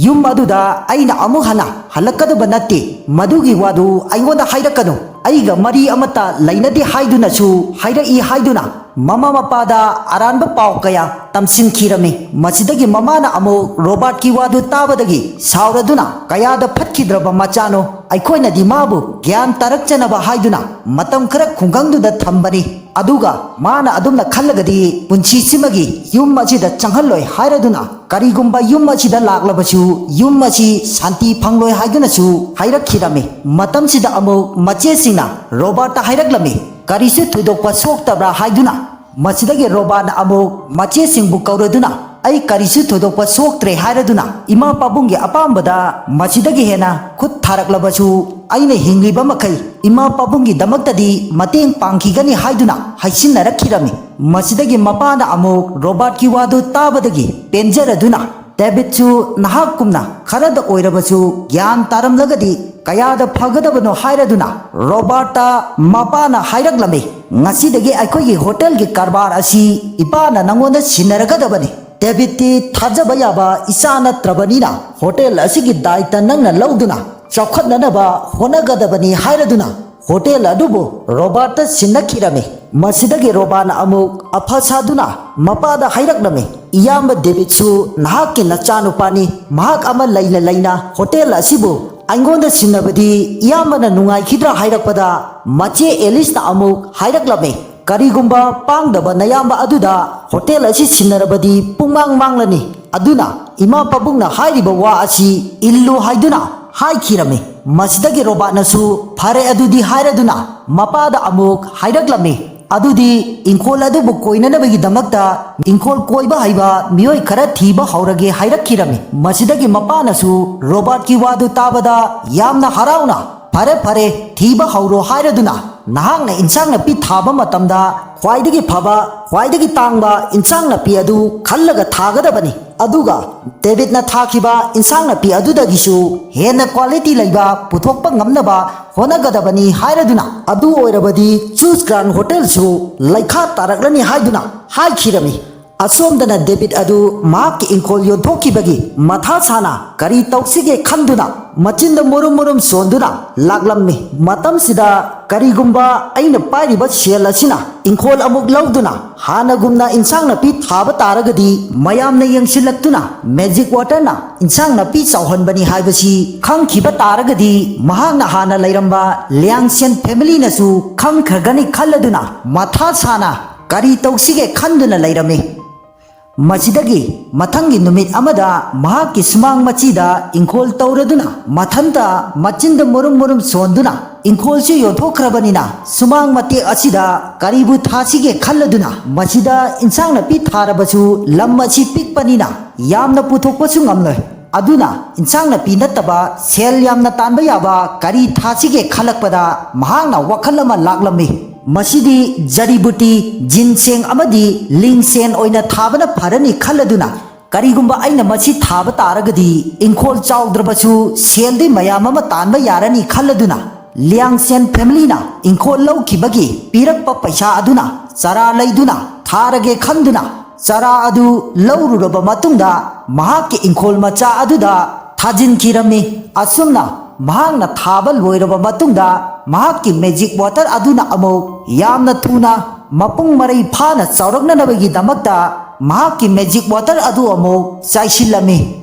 "ꯌꯨꯝ ꯑꯗꯨꯗ ꯑꯩꯅ ꯑꯃꯨꯛ ꯍꯟꯅ ꯍꯜꯂꯛꯀꯗꯕ ꯅꯠꯇꯦ꯫ ꯃꯗꯨꯒꯤ ꯋꯥꯗꯨ ꯑꯩꯉꯣꯟꯗ ꯍꯥꯏꯔꯛꯀꯅꯨ꯫ ꯑꯩꯒ ꯃꯔꯤ ꯑꯃꯠꯇ ꯂꯩꯅꯗꯦ ꯍꯥꯏꯗꯨꯅꯁꯨ ꯍꯥꯏꯔꯛꯏ ꯍꯥꯏꯗꯨꯅ ꯃꯃꯥ ꯃꯄꯥꯗ ꯑꯔꯥꯟꯕ ꯄꯥꯎ ꯀꯌꯥ ꯇꯝꯁꯤꯟꯈꯤꯔꯝꯃꯤ꯫ ꯃꯁꯤꯗꯒꯤ ꯃꯃꯥꯅ ꯑꯃꯨꯛ ꯔꯣꯕꯥꯔꯠꯀꯤ ꯋꯥꯗꯨ ꯇꯥꯕꯗꯒꯤ ꯁꯥꯎꯔꯗꯨꯅ, "ꯀꯌꯥꯗ ꯐꯠꯈꯤꯗ꯭ꯔꯕ ꯃꯆꯥꯅꯣ, ꯑꯩꯈꯣꯏꯅꯗꯤ ꯃꯥꯕꯨ ꯒ꯭ꯌꯥꯟ ꯇꯥꯔꯛꯆꯅꯕ ꯍꯥꯏꯗꯨꯅ ꯃꯇꯝ ꯈꯔ ꯈꯨꯡꯒꯪꯗꯨꯗ ꯊꯝꯕꯅꯤ꯫ ꯑꯗꯨꯒ ꯃꯥꯅ ꯑꯗꯨꯝꯅ ꯈꯜꯂꯒꯗꯤ ꯄꯨꯟꯁꯤꯁꯤꯃꯒꯤ ꯌꯨꯝ ꯑꯁꯤꯗ ꯆꯪꯍꯜꯂꯣꯏ" ꯍꯥꯏꯔꯗꯨꯅ, ꯀꯔꯤꯒꯨꯝꯕ ꯌꯨꯝ ꯑꯁꯤꯗ ꯂꯥꯛꯂꯕꯁꯨ ꯌꯨꯝ ꯑꯁꯤ ꯁꯥꯟꯇꯤ ꯐꯪꯂꯣꯏ ꯍꯥꯏꯗꯨꯅꯁꯨ ꯍꯥꯏꯔꯛꯈꯤꯔꯝꯃꯤ꯫ ꯃꯇꯝꯁꯤꯗ ꯑꯃꯨꯛ ꯃꯆꯦꯁꯤꯡꯅ ꯔꯣꯕꯥꯔꯠꯇ ꯍꯥꯏꯔꯛꯂꯝꯃꯤ, "ꯀꯔꯤꯁꯨ ꯊꯣꯏꯗꯣꯛꯄ ꯁꯣꯛꯇꯕ꯭ꯔꯥ?" ꯍꯥꯏꯗꯨꯅ꯫ ꯃꯁꯤꯗꯒꯤ ꯔꯣꯕꯥꯔꯠꯅ ꯑꯃꯨꯛ ꯃꯆꯦꯁꯤꯡꯕꯨ ꯀꯧꯔꯗꯨꯅ, "ꯑꯩ ꯀꯔꯤꯁꯨ ꯊꯣꯏꯗꯣꯛꯄ ꯁꯣꯛꯇ꯭ꯔꯦ" ꯍꯥꯏꯔꯗꯨꯅ ꯏꯃꯥ ꯄꯥꯕꯨꯡꯒꯤ ꯑꯄꯥꯝꯕꯗ ꯃꯁꯤꯗꯒꯤ ꯍꯦꯟꯅ ꯈꯨꯠ ꯊꯥꯔꯛꯂꯕꯁꯨ ꯑꯩꯅ ꯍꯤꯡꯂꯤꯕ ꯃꯈꯩ ꯏꯃꯥ ꯄꯥꯕꯨꯡꯒꯤꯗꯃꯛꯇꯗꯤ ꯃꯇꯦꯡ ꯄꯥꯡꯈꯤꯒꯅꯤ ꯍꯥꯏꯗꯨꯅ ꯍꯥꯏꯁꯤꯟꯅꯔꯛꯈꯤꯔꯝꯃꯤ꯫ ꯃꯁꯤꯗꯒꯤ ꯃꯄꯥꯅ ꯑꯃꯨꯛ ꯔꯣꯕꯥꯔꯠꯀꯤ ꯋꯥꯗꯨ ꯇꯥꯕꯗꯒꯤ ꯄꯦꯟꯖꯔꯗꯨꯅ, "ꯗꯦꯕꯤꯠꯁꯨ ꯅꯍꯥꯛꯀꯨꯝꯅ ꯈꯔꯗ ꯑꯣꯏꯔꯕꯁꯨ ꯒ꯭ꯌꯥꯟ ꯇꯥꯔꯝꯂꯒꯗꯤ ꯀꯌꯥꯗ ꯐꯒꯗꯕꯅꯣ" ꯍꯥꯏꯔꯗꯨꯅ ꯔꯣꯕꯥꯔꯠꯇ ꯃꯄꯥꯅ ꯍꯥꯏꯔꯛꯂꯝꯃꯤ, "ꯉꯁꯤꯗꯒꯤ ꯑꯩꯈꯣꯏꯒꯤ ꯍꯣꯇꯦꯜꯒꯤ ꯀꯔꯕꯥꯔ ꯑꯁꯤ ꯏꯄꯥꯅ ꯅꯪꯉꯣꯟꯗ ꯁꯤꯟꯅꯔꯒꯗꯕꯅꯤ꯫ ꯗꯦꯕꯤꯠꯇꯤ ꯊꯥꯖꯕ ꯌꯥꯕ ꯏꯆꯥ ꯅꯠꯇ꯭ꯔꯕꯅꯤꯅ ꯍꯣꯇꯦꯜ ꯑꯁꯤꯒꯤ ꯗꯥꯏꯇ ꯅꯪꯅ ꯂꯧꯗꯨꯅ ꯆꯥꯎꯈꯠꯅꯅꯕ ꯍꯣꯠꯅꯒꯗꯕꯅꯤ" ꯍꯥꯏꯔꯗꯨꯅ ꯍꯣꯇꯦꯜ ꯑꯗꯨꯕꯨ ꯔꯣꯕꯥꯔꯠꯇ ꯁꯤꯟꯅꯈꯤꯔꯝꯃꯤ꯫ ꯃꯁꯤꯗꯒꯤ ꯔꯣꯕꯥꯔꯠꯅ ꯑꯃꯨꯛ ꯑꯐ ꯁꯥꯗꯨꯅ ꯃꯄꯥꯗ ꯍꯥꯏꯔꯛꯂꯝꯃꯤ, "ꯏꯌꯥꯝꯕ ꯗꯦꯕꯤꯠꯁꯨ ꯅꯍꯥꯛꯀꯤ ꯅꯆꯥꯅꯨꯄꯥꯅꯤ꯫ ꯃꯍꯥꯛ ꯑꯃ ꯂꯩꯅ ꯂꯩꯅ ꯍꯣꯇꯦꯜ ꯑꯁꯤꯕꯨ ꯑꯩꯉꯣꯟꯗ ꯁꯤꯟꯅꯕꯗꯤ ꯏꯌꯥꯝꯕꯅ ꯅꯨꯡꯉꯥꯏꯈꯤꯗ꯭ꯔꯥ?" ꯍꯥꯏꯔꯛꯄꯗ ꯃꯆꯦ ꯑꯦꯂꯤꯁꯅ ꯑꯃꯨꯛ ꯍꯥꯏꯔꯛꯂꯝꯃꯤ, "ꯀꯔꯤꯒꯨꯝꯕ ꯄꯥꯡꯗꯕ ꯅꯌꯥꯝꯕ ꯑꯗꯨꯗ ꯍꯣꯇꯦꯜ ꯑꯁꯤ ꯁꯤꯟꯅꯔꯕꯗꯤ ꯄꯨꯡꯃꯥꯡ ꯃꯥꯡꯂꯅꯤ꯫ ꯑꯗꯨꯅ ꯏꯃꯥ ꯄꯥꯕꯨꯡꯅ ꯍꯥꯏꯔꯤꯕ ꯋꯥ ꯑꯁꯤ ꯏꯜꯂꯨ" ꯍꯥꯏꯗꯨꯅ ꯍꯥꯏꯈꯤꯔꯝꯃꯤ꯫ ꯃꯁꯤꯗꯒꯤ ꯔꯣꯕꯥꯔꯠꯅꯁꯨ "ꯐꯔꯦ ꯑꯗꯨꯗꯤ" ꯍꯥꯏꯔꯗꯨꯅ ꯃꯄꯥꯗ ꯑꯃꯨꯛ ꯍꯥꯏꯔꯛꯂꯝꯃꯤ, "ꯑꯗꯨꯗꯤ ꯏꯪꯈꯣꯜ ꯑꯗꯨꯕꯨ ꯀꯣꯏꯅꯅꯕꯒꯤꯗꯃꯛꯇ ꯏꯪꯈꯣꯜ ꯀꯣꯏꯕ ꯍꯩꯕ ꯃꯤꯑꯣꯏ ꯈꯔ ꯊꯤꯕ ꯍꯧꯔꯒꯦ" ꯍꯥꯏꯔꯛꯈꯤꯔꯝꯃꯤ꯫ ꯃꯁꯤꯗꯒꯤ ꯃꯄꯥꯅꯁꯨ ꯔꯣꯕꯥꯔꯠꯀꯤ ꯋꯥꯗꯨ ꯇꯥꯕꯗ ꯌꯥꯝꯅ ꯍꯔꯥꯎꯅ, "ꯐꯔꯦ ꯐꯔꯦ, ꯊꯤꯕ ꯍꯧꯔꯣ" ꯍꯥꯏꯔꯗꯨꯅ, "ꯅꯍꯥꯛꯅ ꯏꯟꯁꯥꯡ ꯅꯥꯄꯤ ꯊꯥꯕ ꯃꯇꯝꯗ ꯈ꯭ꯋꯥꯏꯗꯒꯤ ꯐꯕ, ꯈ꯭ꯋꯥꯏꯗꯒꯤ ꯇꯥꯡꯕ ꯏꯟꯁꯥꯡ ꯅꯥꯄꯤ ꯑꯗꯨ ꯈꯜꯂꯒ ꯊꯥꯒꯗꯕꯅꯤ꯫ ꯑꯗꯨꯒ ꯗꯦꯕꯤꯠꯅ ꯊꯥꯈꯤꯕ ꯏꯟꯁꯥꯡ ꯅꯥꯄꯤ ꯑꯗꯨꯗꯒꯤꯁꯨ ꯍꯦꯟꯅ ꯀ꯭ꯋꯥꯂꯤꯇꯤ ꯂꯩꯕ ꯄꯨꯊꯣꯛꯄ ꯉꯝꯅꯕ ꯍꯣꯠꯅꯒꯗꯕꯅꯤ" ꯍꯥꯏꯔꯗꯨꯅ, "ꯑꯗꯨ ꯑꯣꯏꯔꯕꯗꯤ ꯆꯨꯁ ꯒ꯭ꯔꯥꯟ ꯍꯣꯇꯦꯜꯁꯨ ꯂꯩꯈꯥ ꯇꯥꯔꯛꯂꯅꯤ" ꯍꯥꯏꯗꯨꯅ ꯍꯥꯏꯈꯤꯔꯝꯃꯤ꯫ ꯑꯁꯣꯝꯗꯅ ꯗꯦꯕꯤꯠ ꯑꯗꯨ ꯃꯍꯥꯛꯀꯤ ꯏꯪꯈꯣꯜ ꯌꯣꯟꯊꯣꯛꯈꯤꯕꯒꯤ ꯃꯊꯥ ꯁꯥꯅ ꯀꯔꯤ ꯇꯧꯁꯤꯒꯦ ꯈꯟꯗꯨꯅ ꯃꯆꯤꯟꯗ ꯃꯨꯔꯨꯝ ꯃꯨꯔꯨꯝ ꯁꯣꯟꯗꯨꯅ ꯂꯥꯛꯂꯝꯃꯤ꯫ ꯃꯇꯝꯁꯤꯗ ꯀꯔꯤꯒꯨꯝꯕ ꯑꯩꯅ ꯄꯥꯏꯔꯤꯕ ꯁꯦꯜ ꯑꯁꯤꯅ ꯏꯪꯈꯣꯜ ꯑꯃꯨꯛ ꯂꯧꯗꯨꯅ ꯍꯥꯟꯅꯒꯨꯝꯅ ꯏꯟꯁꯥꯡ ꯅꯥꯄꯤ ꯊꯥꯕ ꯇꯥꯔꯒꯗꯤ ꯃꯌꯥꯝꯅ ꯌꯦꯡꯁꯤꯜꯂꯛꯇꯨꯅ ꯃꯦꯖꯤꯛ ꯋꯥꯇꯔꯅ ꯏꯟꯁꯥꯡ ꯅꯥꯄꯤ ꯆꯥꯎꯍꯟꯕꯅꯤ ꯍꯥꯏꯕꯁꯤ ꯈꯪꯈꯤꯕ ꯇꯥꯔꯒꯗꯤ ꯃꯍꯥꯛꯅ ꯍꯥꯟꯅ ꯂꯩꯔꯝꯕ ꯂꯤꯌꯥꯡꯁꯦꯟ ꯐꯦꯃꯤꯂꯤꯅꯁꯨ ꯈꯪꯈ꯭ꯔꯒꯅꯤ ꯈꯜꯂꯗꯨꯅ ꯃꯊꯥ ꯁꯥꯅ ꯀꯔꯤ ꯇꯧꯁꯤꯒꯦ ꯈꯟꯗꯨꯅ ꯂꯩꯔꯝꯃꯤ꯫ ꯃꯁꯤꯗꯒꯤ ꯃꯊꯪꯒꯤ ꯅꯨꯃꯤꯠ ꯑꯃꯗ ꯃꯍꯥꯛꯀꯤ ꯁꯨꯃꯥꯡ ꯃꯆꯤꯗ ꯏꯪꯈꯣꯜ ꯇꯧꯔꯗꯨꯅ ꯃꯊꯟꯇ ꯃꯆꯤꯟꯗ ꯃꯨꯔꯨꯝ ꯃꯨꯔꯨꯝ ꯁꯣꯟꯗꯨꯅ ꯏꯪꯈꯣꯜꯁꯨ ꯌꯣꯟꯊꯣꯛꯈ꯭ꯔꯕꯅꯤꯅ ꯁꯨꯃꯥꯡ ꯃꯇꯦꯛ ꯑꯁꯤꯗ ꯀꯔꯤꯕꯨ ꯊꯥꯁꯤꯒꯦ ꯈꯜꯂꯗꯨꯅ ꯃꯁꯤꯗ ꯏꯟꯁꯥꯡ ꯅꯥꯄꯤ ꯊꯥꯔꯕꯁꯨ ꯂꯝ ꯑꯁꯤ ꯄꯤꯛꯄꯅꯤꯅ ꯌꯥꯝꯅ ꯄꯨꯊꯣꯛꯄꯁꯨ ꯉꯝꯂꯣꯏ꯫ ꯑꯗꯨꯅ ꯏꯟꯁꯥꯡ ꯅꯥꯄꯤ ꯅꯠꯇꯕ ꯁꯦꯜ ꯌꯥꯝꯅ ꯇꯥꯟꯕ ꯌꯥꯕ ꯀꯔꯤ ꯊꯥꯁꯤꯒꯦ ꯈꯜꯂꯛꯄꯗ ꯃꯍꯥꯛꯅ ꯋꯥꯈꯜ ꯑꯃ ꯂꯥꯛꯂꯝꯃꯤ꯫ ꯃꯁꯤꯗꯤ ꯖꯔꯤꯕꯨꯇꯤ, ꯖꯤꯟꯁꯦꯡ ꯑꯃꯗꯤ ꯂꯤꯡꯁꯦꯟ ꯑꯣꯏꯅ ꯊꯥꯕꯅ ꯐꯔꯅꯤ ꯈꯜꯂꯗꯨꯅ ꯀꯔꯤꯒꯨꯝꯕ ꯑꯩꯅ ꯃꯁꯤ ꯊꯥꯕ ꯇꯥꯔꯒꯗꯤ ꯏꯪꯈꯣꯜ ꯆꯥꯎꯗ꯭ꯔꯕꯁꯨ ꯁꯦꯜꯗꯤ ꯃꯌꯥꯝ ꯑꯃ ꯇꯥꯟꯕ ꯌꯥꯔꯅꯤ ꯈꯜꯂꯗꯨꯅ ꯂꯤꯌꯥꯡꯁꯦꯟ ꯐꯦꯃꯤꯂꯤꯅ ꯏꯪꯈꯣꯜ ꯂꯧꯈꯤꯕꯒꯤ ꯄꯤꯔꯛꯄ ꯄꯩꯁꯥ ꯑꯗꯨꯅ ꯆꯔꯥ ꯂꯩꯗꯨꯅ ꯊꯥꯔꯒꯦ ꯈꯟꯗꯨꯅ ꯆꯔꯥ ꯑꯗꯨ ꯂꯧꯔꯨꯔꯕ ꯃꯇꯨꯡꯗ ꯃꯍꯥꯛꯀꯤ ꯏꯪꯈꯣꯜ ꯃꯆꯥ ꯑꯗꯨꯗ ꯊꯥꯖꯤꯟꯈꯤꯔꯝꯃꯤ꯫ ꯑꯁꯨꯝꯅ ꯃꯍꯥꯛꯅ ꯊꯥꯕ ꯂꯣꯏꯔꯕ ꯃꯇꯨꯡꯗ ꯃꯍꯥꯛꯀꯤ ꯃꯦꯖꯤꯛ ꯋꯥꯇꯔ ꯑꯗꯨꯅ ꯑꯃꯨꯛ ꯌꯥꯝꯅ ꯊꯨꯅ ꯃꯄꯨꯡ ꯃꯔꯩ ꯐꯥꯅ ꯆꯥꯎꯔꯛꯅꯅꯕꯒꯤꯗꯃꯛꯇ ꯃꯍꯥꯛꯀꯤ ꯃꯦꯖꯤꯛ ꯋꯥꯇꯔ ꯑꯗꯨ ꯑꯃꯨꯛ ꯆꯥꯏꯁꯤꯜꯂꯝꯃꯤ꯫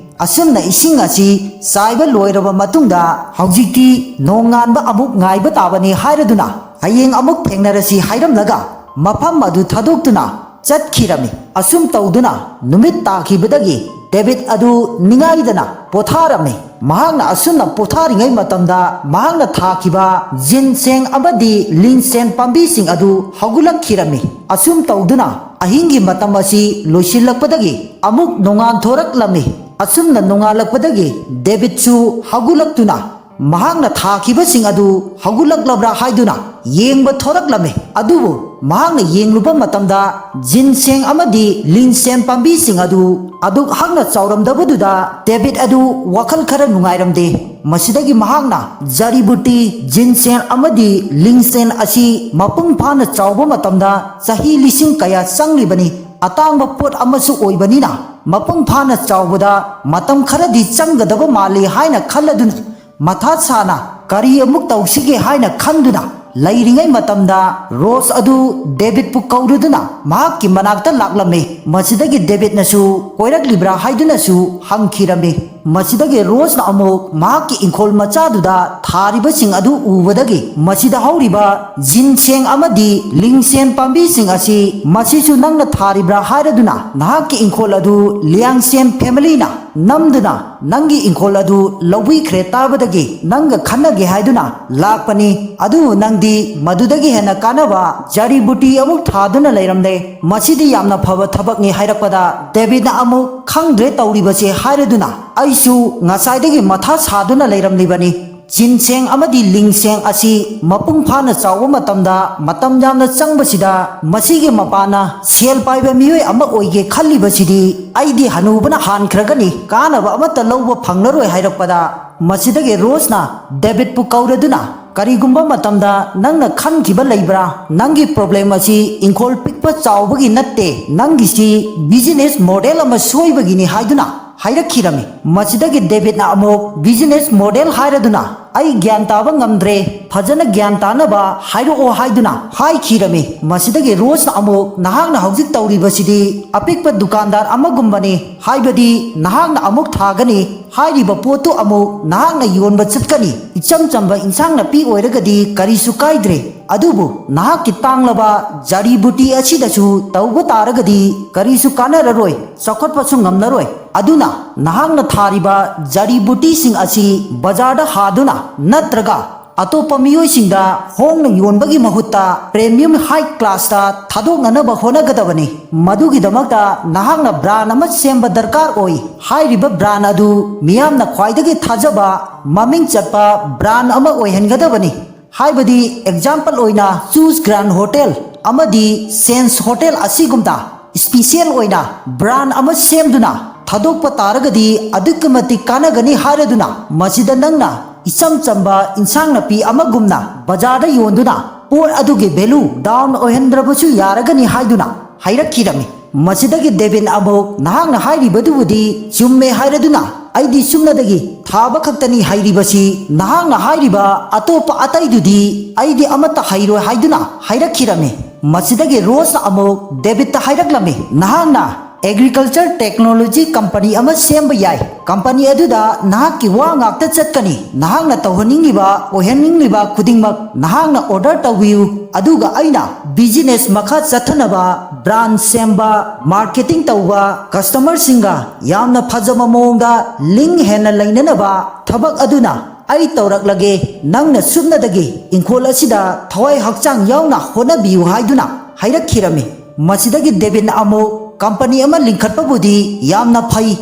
ꯑꯁꯨꯝꯅ ꯏꯁꯤꯡ ꯑꯁꯤ ꯆꯥꯏꯕ ꯂꯣꯏꯔꯕ ꯃꯇꯨꯡꯗ ꯍꯧꯖꯤꯛꯇꯤ ꯅꯣꯡꯉꯥꯟꯕ ꯑꯃꯨꯛ ꯉꯥꯏꯕ ꯇꯥꯕꯅꯤ ꯍꯥꯏꯔꯗꯨꯅ ꯍꯌꯦꯡ ꯑꯃꯨꯛ ꯊꯦꯡꯅꯔꯁꯤ ꯍꯥꯏꯔꯝꯂꯒ ꯃꯐꯝ ꯑꯗꯨ ꯊꯥꯗꯣꯛꯇꯨꯅ ꯆꯠꯈꯤꯔꯝꯃꯤ꯫ ꯑꯁꯨꯝ ꯇꯧꯗꯨꯅ ꯅꯨꯃꯤꯠ ꯇꯥꯈꯤꯕꯗꯒꯤ ꯗꯦꯕꯤꯠ ꯑꯗꯨ ꯅꯤꯡꯉꯥꯏꯗꯅ ꯄꯣꯊꯥꯔꯝꯃꯤ꯫ ꯃꯍꯥꯛꯅ ꯑꯁꯨꯝꯅ ꯄꯣꯊꯥꯔꯤꯉꯩ ꯃꯇꯝꯗ ꯃꯍꯥꯛꯅ ꯊꯥꯈꯤꯕ ꯖꯤꯟꯁꯦꯡ ꯑꯃꯗꯤ ꯂꯤꯟꯁꯦꯟ ꯄꯥꯝꯕꯤꯁꯤꯡ ꯑꯗꯨ ꯍꯧꯒꯠꯂꯛꯈꯤꯔꯝꯃꯤ꯫ ꯑꯁꯨꯝ ꯇꯧꯗꯨꯅ ꯑꯍꯤꯡꯒꯤ ꯃꯇꯝ ꯑꯁꯤ ꯂꯣꯏꯁꯤꯜꯂꯛꯄꯗꯒꯤ ꯑꯃꯨꯛ ꯅꯣꯡꯉꯥꯟꯊꯣꯔꯛꯂꯝꯃꯤ꯫ ꯑꯁꯨꯝꯅ ꯅꯣꯡꯉꯥꯜꯂꯛꯄꯗꯒꯤ ꯗꯦꯕꯤꯠꯁꯨ ꯍꯧꯒꯠꯂꯛꯇꯨꯅ ꯃꯍꯥꯛꯅ ꯊꯥꯈꯤꯕꯁꯤꯡ ꯑꯗꯨ ꯍꯧꯒꯠꯂꯛꯂꯕ꯭ꯔꯥ ꯍꯥꯏꯗꯨꯅ ꯌꯦꯡꯕ ꯊꯣꯔꯛꯂꯝꯃꯤ꯫ ꯑꯗꯨꯕꯨ ꯃꯍꯥꯛꯅ ꯌꯦꯡꯂꯨꯕ ꯃꯇꯝꯗ ꯖꯤꯟꯁꯦꯡ ꯑꯃꯗꯤ ꯂꯤꯟꯁꯦꯟ ꯄꯥꯝꯕꯤꯁꯤꯡ ꯑꯗꯨ ꯑꯗꯨꯛ ꯍꯛꯅ ꯆꯥꯎꯔꯝꯗꯕꯗꯨꯗ ꯗꯦꯕꯤꯠ ꯑꯗꯨ ꯋꯥꯈꯜ ꯈꯔ ꯅꯨꯡꯉꯥꯏꯔꯝꯗꯦ꯫ ꯃꯁꯤꯗꯒꯤ ꯃꯍꯥꯛꯅ ꯖꯔꯤꯕꯨꯇꯤ, ꯖꯤꯟꯁꯦꯟ ꯑꯃꯗꯤ ꯂꯤꯟꯁꯦꯟ ꯑꯁꯤ ꯃꯄꯨꯡ ꯐꯥꯅ ꯆꯥꯎꯕ ꯃꯇꯝꯗ ꯆꯍꯤ ꯂꯤꯁꯤꯡ ꯀꯌꯥ ꯆꯪꯂꯤꯕꯅꯤ꯫ ꯑꯇꯥꯡꯕ ꯄꯣꯠ ꯑꯃꯁꯨ ꯑꯣꯏꯕꯅꯤꯅ ꯃꯄꯨꯡ ꯐꯥꯅ ꯆꯥꯎꯕꯗ ꯃꯇꯝ ꯈꯔꯗꯤ ꯆꯪꯒꯗꯕ ꯃꯥꯜꯂꯤ ꯍꯥꯏꯅ ꯈꯜꯂꯗꯨꯅ ꯃꯊꯥ ꯁꯥꯅ ꯀꯔꯤ ꯑꯃꯨꯛ ꯇꯧꯁꯤꯒꯦ ꯍꯥꯏꯅ ꯈꯟꯗꯨꯅ ꯂꯩꯔꯤꯉꯩ ꯃꯇꯝꯗ ꯔꯣꯁ ꯑꯗꯨ ꯗꯦꯕꯤꯠꯄꯨ ꯀꯧꯔꯨꯗꯨꯅ ꯃꯍꯥꯛꯀꯤ ꯃꯅꯥꯛꯇ ꯂꯥꯛꯂꯝꯃꯤ꯫ ꯃꯁꯤꯗꯒꯤ ꯗꯦꯕꯤꯠꯅꯁꯨ ꯀꯣꯏꯔꯛꯂꯤꯕ꯭ꯔꯥ ꯍꯥꯏꯗꯨꯅꯁꯨ ꯍꯪꯈꯤꯔꯝꯃꯤ꯫ ꯃꯁꯤꯗꯒꯤ ꯔꯣꯁꯅ ꯑꯃꯨꯛ ꯃꯍꯥꯛꯀꯤ ꯏꯪꯈꯣꯜ ꯃꯆꯥꯗꯨꯗ ꯊꯥꯔꯤꯕꯁꯤꯡ ꯑꯗꯨ ꯎꯕꯗꯒꯤ ꯃꯁꯤꯗ ꯍꯧꯔꯤꯕ ꯖꯤꯟꯁꯦꯡ ꯑꯃꯗꯤ ꯂꯤꯡꯁꯦꯟ ꯄꯥꯝꯕꯤꯁꯤꯡ ꯑꯁꯤ ꯃꯁꯤꯁꯨ ꯅꯪꯅ ꯊꯥꯔꯤꯕ꯭ꯔꯥ ꯍꯥꯏꯔꯗꯨꯅ ꯅꯍꯥꯛꯀꯤ ꯏꯪꯈꯣꯜ ꯑꯗꯨ ꯂꯤꯌꯥꯡꯁꯦꯟ ꯐꯦꯃꯤꯂꯤꯅ ꯅꯝꯗꯨꯅ ꯅꯪꯒꯤ ꯏꯪꯈꯣꯜ ꯑꯗꯨ ꯂꯧꯕꯤꯈ꯭ꯔꯦ ꯇꯥꯕꯗꯒꯤ ꯅꯪꯒ ꯈꯟꯅꯒꯦ ꯍꯥꯏꯗꯨꯅ ꯂꯥꯛꯄꯅꯤ꯫ ꯑꯗꯨꯕꯨ ꯅꯪꯗꯤ ꯃꯗꯨꯗꯒꯤ ꯍꯦꯟꯅ ꯀꯥꯟꯅꯕ ꯖꯔꯤ ꯕꯨꯇꯤ ꯑꯃꯨꯛ ꯊꯥꯗꯨꯅ ꯂꯩꯔꯝꯂꯦ꯫ ꯃꯁꯤꯗꯤ ꯌꯥꯝꯅ ꯐꯕ ꯊꯕꯛꯅꯤ ꯍꯥꯏꯔꯛꯄꯗ ꯗꯦꯕꯤꯠꯅ ꯑꯃꯨꯛ ꯈꯪꯗ꯭ꯔꯦ ꯇꯧꯔꯤꯕꯁꯦ ꯍꯥꯏꯔꯗꯨꯅ ꯑꯩꯁꯨ ꯉꯁꯥꯏꯗꯒꯤ ꯃꯊꯥ ꯁꯥꯗꯨꯅ ꯂꯩꯔꯝꯂꯤꯕꯅꯤ꯫ ꯖꯤꯟꯁꯦꯡ ꯑꯃꯗꯤ ꯂꯤꯡꯁꯦꯡ ꯑꯁꯤ ꯃꯄꯨꯡ ꯐꯥꯅ ꯆꯥꯎꯕ ꯃꯇꯝꯗ ꯃꯇꯝ ꯌꯥꯝꯅ ꯆꯪꯕꯁꯤꯗ ꯃꯁꯤꯒꯤ ꯃꯄꯥꯅ ꯁꯦꯜ ꯄꯥꯏꯕ ꯃꯤꯑꯣꯏ ꯑꯃ ꯑꯣꯏꯒꯦ ꯈꯜꯂꯤꯕꯁꯤꯗꯤ ꯑꯩꯗꯤ ꯍꯅꯨꯕꯅ ꯍꯥꯟꯈ꯭ꯔꯒꯅꯤ, ꯀꯥꯟꯅꯕ ꯑꯃꯠꯇ ꯂꯧꯕ ꯐꯪꯂꯔꯣꯏ ꯍꯥꯏꯔꯛꯄꯗ ꯃꯁꯤꯗꯒꯤ ꯔꯣꯁꯅ ꯗꯦꯕꯤꯠꯄꯨ ꯀꯧꯔꯗꯨꯅ ꯀꯔꯤꯒꯨꯝꯕ ꯃꯇꯝꯗ ꯅꯪꯅ ꯈꯟꯈꯤꯕ ꯂꯩꯕ꯭ꯔꯥ? ꯅꯪꯒꯤ ꯄ꯭ꯔꯣꯕ꯭ꯂꯦꯝ ꯑꯁꯤ ꯏꯪꯈꯣꯜ ꯄꯤꯛꯄ ꯆꯥꯎꯕꯒꯤ ꯅꯠꯇꯦ, ꯅꯪꯒꯤꯁꯤ ꯕꯤꯖꯤꯅꯦꯁ ꯃꯣꯗꯦꯜ ꯑꯃ ꯁꯣꯏꯕꯒꯤꯅꯤ ꯍꯥꯏꯗꯨꯅ ꯍꯥꯏꯔꯛꯈꯤꯔꯝꯃꯤ꯫ ꯃꯁꯤꯗꯒꯤ ꯗꯦꯕꯤꯠꯅ ꯑꯃꯨꯛ ꯕꯤꯖꯤꯅꯦꯁ ꯃꯣꯗꯦꯜ ꯍꯥꯏꯔꯗꯨꯅ ꯑꯩ ꯒ꯭ꯌꯥꯟ ꯇꯥꯕ ꯉꯝꯗ꯭ꯔꯦ, ꯐꯖꯅ ꯒ꯭ꯌꯥꯟ ꯇꯥꯅꯕ ꯍꯥꯏꯔꯛꯑꯣ ꯍꯥꯏꯗꯨꯅ ꯍꯥꯏꯈꯤꯔꯝꯃꯤ꯫ ꯃꯁꯤꯗꯒꯤ ꯔꯣꯁꯅ ꯑꯃꯨꯛ ꯅꯍꯥꯛꯅ ꯍꯧꯖꯤꯛ ꯇꯧꯔꯤꯕꯁꯤꯗꯤ ꯑꯄꯤꯛꯄ ꯗꯨꯀꯥꯟꯗꯥꯔ ꯑꯃꯒꯨꯝꯕꯅꯤ, ꯍꯥꯏꯕꯗꯤ ꯅꯍꯥꯛꯅ ꯑꯃꯨꯛ ꯊꯥꯒꯅꯤ ꯍꯥꯏꯔꯤꯕ ꯄꯣꯠꯇꯨ ꯑꯃꯨꯛ ꯅꯍꯥꯛꯅ ꯌꯣꯟꯕ ꯆꯠꯀꯅꯤ꯫ ꯏꯆꯝ ꯆꯝꯕ ꯏꯟꯁꯥꯡ ꯅꯥꯄꯤ ꯑꯣꯏꯔꯒꯗꯤ ꯀꯔꯤꯁꯨ ꯀꯥꯏꯗ꯭ꯔꯦ, ꯑꯗꯨꯕꯨ ꯅꯍꯥꯛꯀꯤ ꯇꯥꯡꯂꯕ ꯖꯔꯤ ꯕꯨꯇꯤ ꯑꯁꯤꯗꯁꯨ ꯇꯧꯕ ꯇꯥꯔꯒꯗꯤ ꯀꯔꯤꯁꯨ ꯀꯥꯟꯅꯔꯔꯣꯏ, ꯆꯥꯎꯈꯠꯄꯁꯨ ꯉꯝꯂꯔꯣꯏ꯫ ꯑꯗꯨꯅ ꯅꯍꯥꯛꯅ ꯊꯥꯔꯤꯕ ꯖꯔꯤ ꯕꯨꯇꯤꯁꯤꯡ ꯑꯁꯤ ꯕꯖꯥꯔꯗ ꯍꯥꯗꯨꯅ ꯅꯠꯇ꯭ꯔꯒ ꯑꯇꯣꯞꯄ ꯃꯤꯑꯣꯏꯁꯤꯡꯗ ꯍꯣꯡꯅ ꯌꯣꯟꯕꯒꯤ ꯃꯍꯨꯠꯇ ꯄ꯭ꯔꯤꯃꯤꯌꯝ ꯍꯥꯏ ꯀ꯭ꯂꯥꯁꯇ ꯊꯥꯗꯣꯛꯅꯅꯕ ꯍꯣꯠꯅꯒꯗꯕꯅꯤ꯫ ꯃꯗꯨꯒꯤꯗꯃꯛꯇ ꯅꯍꯥꯛꯅ ꯕ꯭ꯔꯥꯟ ꯑꯃ ꯁꯦꯝꯕ ꯗꯔꯀꯥꯔ ꯑꯣꯏ꯫ ꯍꯥꯏꯔꯤꯕ ꯕ꯭ꯔꯥꯟ ꯑꯗꯨ ꯃꯤꯌꯥꯝꯅ ꯈ꯭ꯋꯥꯏꯗꯒꯤ ꯊꯥꯖꯕ ꯃꯃꯤꯡ ꯆꯠꯄ ꯕ꯭ꯔꯥꯟ ꯑꯃ ꯑꯣꯏꯍꯟꯒꯗꯕꯅꯤ꯫ ꯍꯥꯏꯕꯗꯤ ꯑꯦꯛꯖꯥꯝꯄꯜ ꯑꯣꯏꯅ ꯆꯨꯁ ꯒ꯭ꯔꯥꯟ ꯍꯣꯇꯦꯜ ꯑꯃꯗꯤ ꯁꯦꯟꯁ ꯍꯣꯇꯦꯜ ꯑꯁꯤꯒꯨꯝꯕ ꯏꯁꯄꯤꯁꯦꯜ ꯑꯣꯏꯅ ꯕ꯭ꯔꯥꯟ ꯑꯃ ꯁꯦꯝꯗꯨꯅ ꯊꯥꯗꯣꯛꯄ ꯇꯥꯔꯒꯗꯤ ꯑꯗꯨꯛꯀꯤ ꯃꯇꯤꯛ ꯀꯥꯟꯅꯒꯅꯤ ꯍꯥꯏꯔꯗꯨꯅ ꯃꯁꯤꯗ ꯅꯪꯅ ꯏꯆꯝ ꯆꯝꯕ ꯏꯟꯁꯥꯡ ꯅꯥꯄꯤ ꯑꯃꯒꯨꯝꯅ ꯕꯖꯥꯔꯗ ꯌꯣꯟꯗꯨꯅ ꯄꯣꯠ ꯑꯗꯨꯒꯤ ꯚꯦꯂꯨ ꯗꯥꯎꯟ ꯑꯣꯏꯍꯟꯗ꯭ꯔꯕꯁꯨ ꯌꯥꯔꯒꯅꯤ ꯍꯥꯏꯗꯨꯅ ꯍꯥꯏꯔꯛꯈꯤꯔꯝꯃꯤ꯫ ꯃꯁꯤꯗꯒꯤ ꯗꯦꯕꯤꯠꯅ ꯑꯃꯨꯛ, "ꯅꯍꯥꯛꯅ ꯍꯥꯏꯔꯤꯕꯗꯨꯕꯨꯗꯤ ꯆꯨꯝꯃꯦ ꯍꯥꯏꯔꯗꯨꯅ, ꯑꯩꯗꯤ ꯁꯨꯞꯅꯗꯒꯤ ꯊꯥꯕ ꯈꯛꯇꯅꯤ ꯍꯩꯔꯤꯕꯁꯤ, ꯅꯍꯥꯛꯅ ꯍꯥꯏꯔꯤꯕ ꯑꯇꯣꯞꯄ ꯑꯇꯩꯗꯨꯗꯤ ꯑꯩꯗꯤ ꯑꯃꯠꯇ ꯍꯩꯔꯣꯏ" ꯍꯥꯏꯗꯨꯅ ꯍꯥꯏꯔꯛꯈꯤꯔꯝꯃꯤ꯫ ꯃꯁꯤꯗꯒꯤ ꯔꯣꯁꯅ ꯑꯃꯨꯛ ꯗꯦꯕꯤꯠꯇ ꯍꯥꯏꯔꯛꯂꯝꯃꯤ, "ꯅꯍꯥꯛꯅ agriculture technology company ꯑꯃ ꯁꯦꯝꯕ ꯌꯥꯏ꯫ ꯀꯝꯄꯅꯤ ꯑꯗꯨꯗ ꯅꯍꯥꯛꯀꯤ ꯋꯥ ꯉꯥꯛꯇ ꯆꯠꯀꯅꯤ꯫ ꯅꯍꯥꯛꯅ ꯇꯧꯍꯟꯅꯤꯡꯂꯤꯕ, ꯑꯣꯏꯍꯟꯅꯤꯡꯂꯤꯕ ꯈꯨꯗꯤꯡꯃꯛ ꯅꯍꯥꯛꯅ order ꯇꯧꯕꯤꯌꯨ꯫ ꯑꯗꯨꯒ ꯑꯩꯅ business ꯃꯈꯥ ꯆꯠꯊꯅꯕ brand ꯁꯦꯝꯕ, marketing ꯇꯧꯕ, customerꯁꯤꯡꯒ ꯌꯥꯝꯅ ꯐꯖꯕ ꯃꯑꯣꯡꯗ link ꯍꯦꯟꯅ ꯂꯩꯅꯅꯕ ꯊꯕꯛ ꯑꯗꯨꯅ ꯑꯩ ꯇꯧꯔꯛꯂꯒꯦ꯫ ꯅꯪꯅ ꯁꯨꯞꯅꯗꯒꯤ ꯏꯪꯈꯣꯜ ꯑꯁꯤꯗ ꯊꯋꯥꯏ ꯍꯛꯆꯥꯡ ꯌꯥꯎꯅ ꯍꯣꯠꯅꯕꯤꯌꯨ" ꯍꯥꯏꯗꯨꯅ ꯍꯥꯏꯔꯛꯈꯤꯔꯝꯃꯤ꯫ ꯃꯁꯤꯗꯒꯤ ꯗꯦꯕꯤꯠꯅ ꯑꯃꯨꯛ, "ꯀꯝꯄꯅꯤ ꯑꯃ ꯂꯤꯡꯈꯠꯄꯕꯨꯗꯤ ꯌꯥꯝꯅ ꯐꯩ,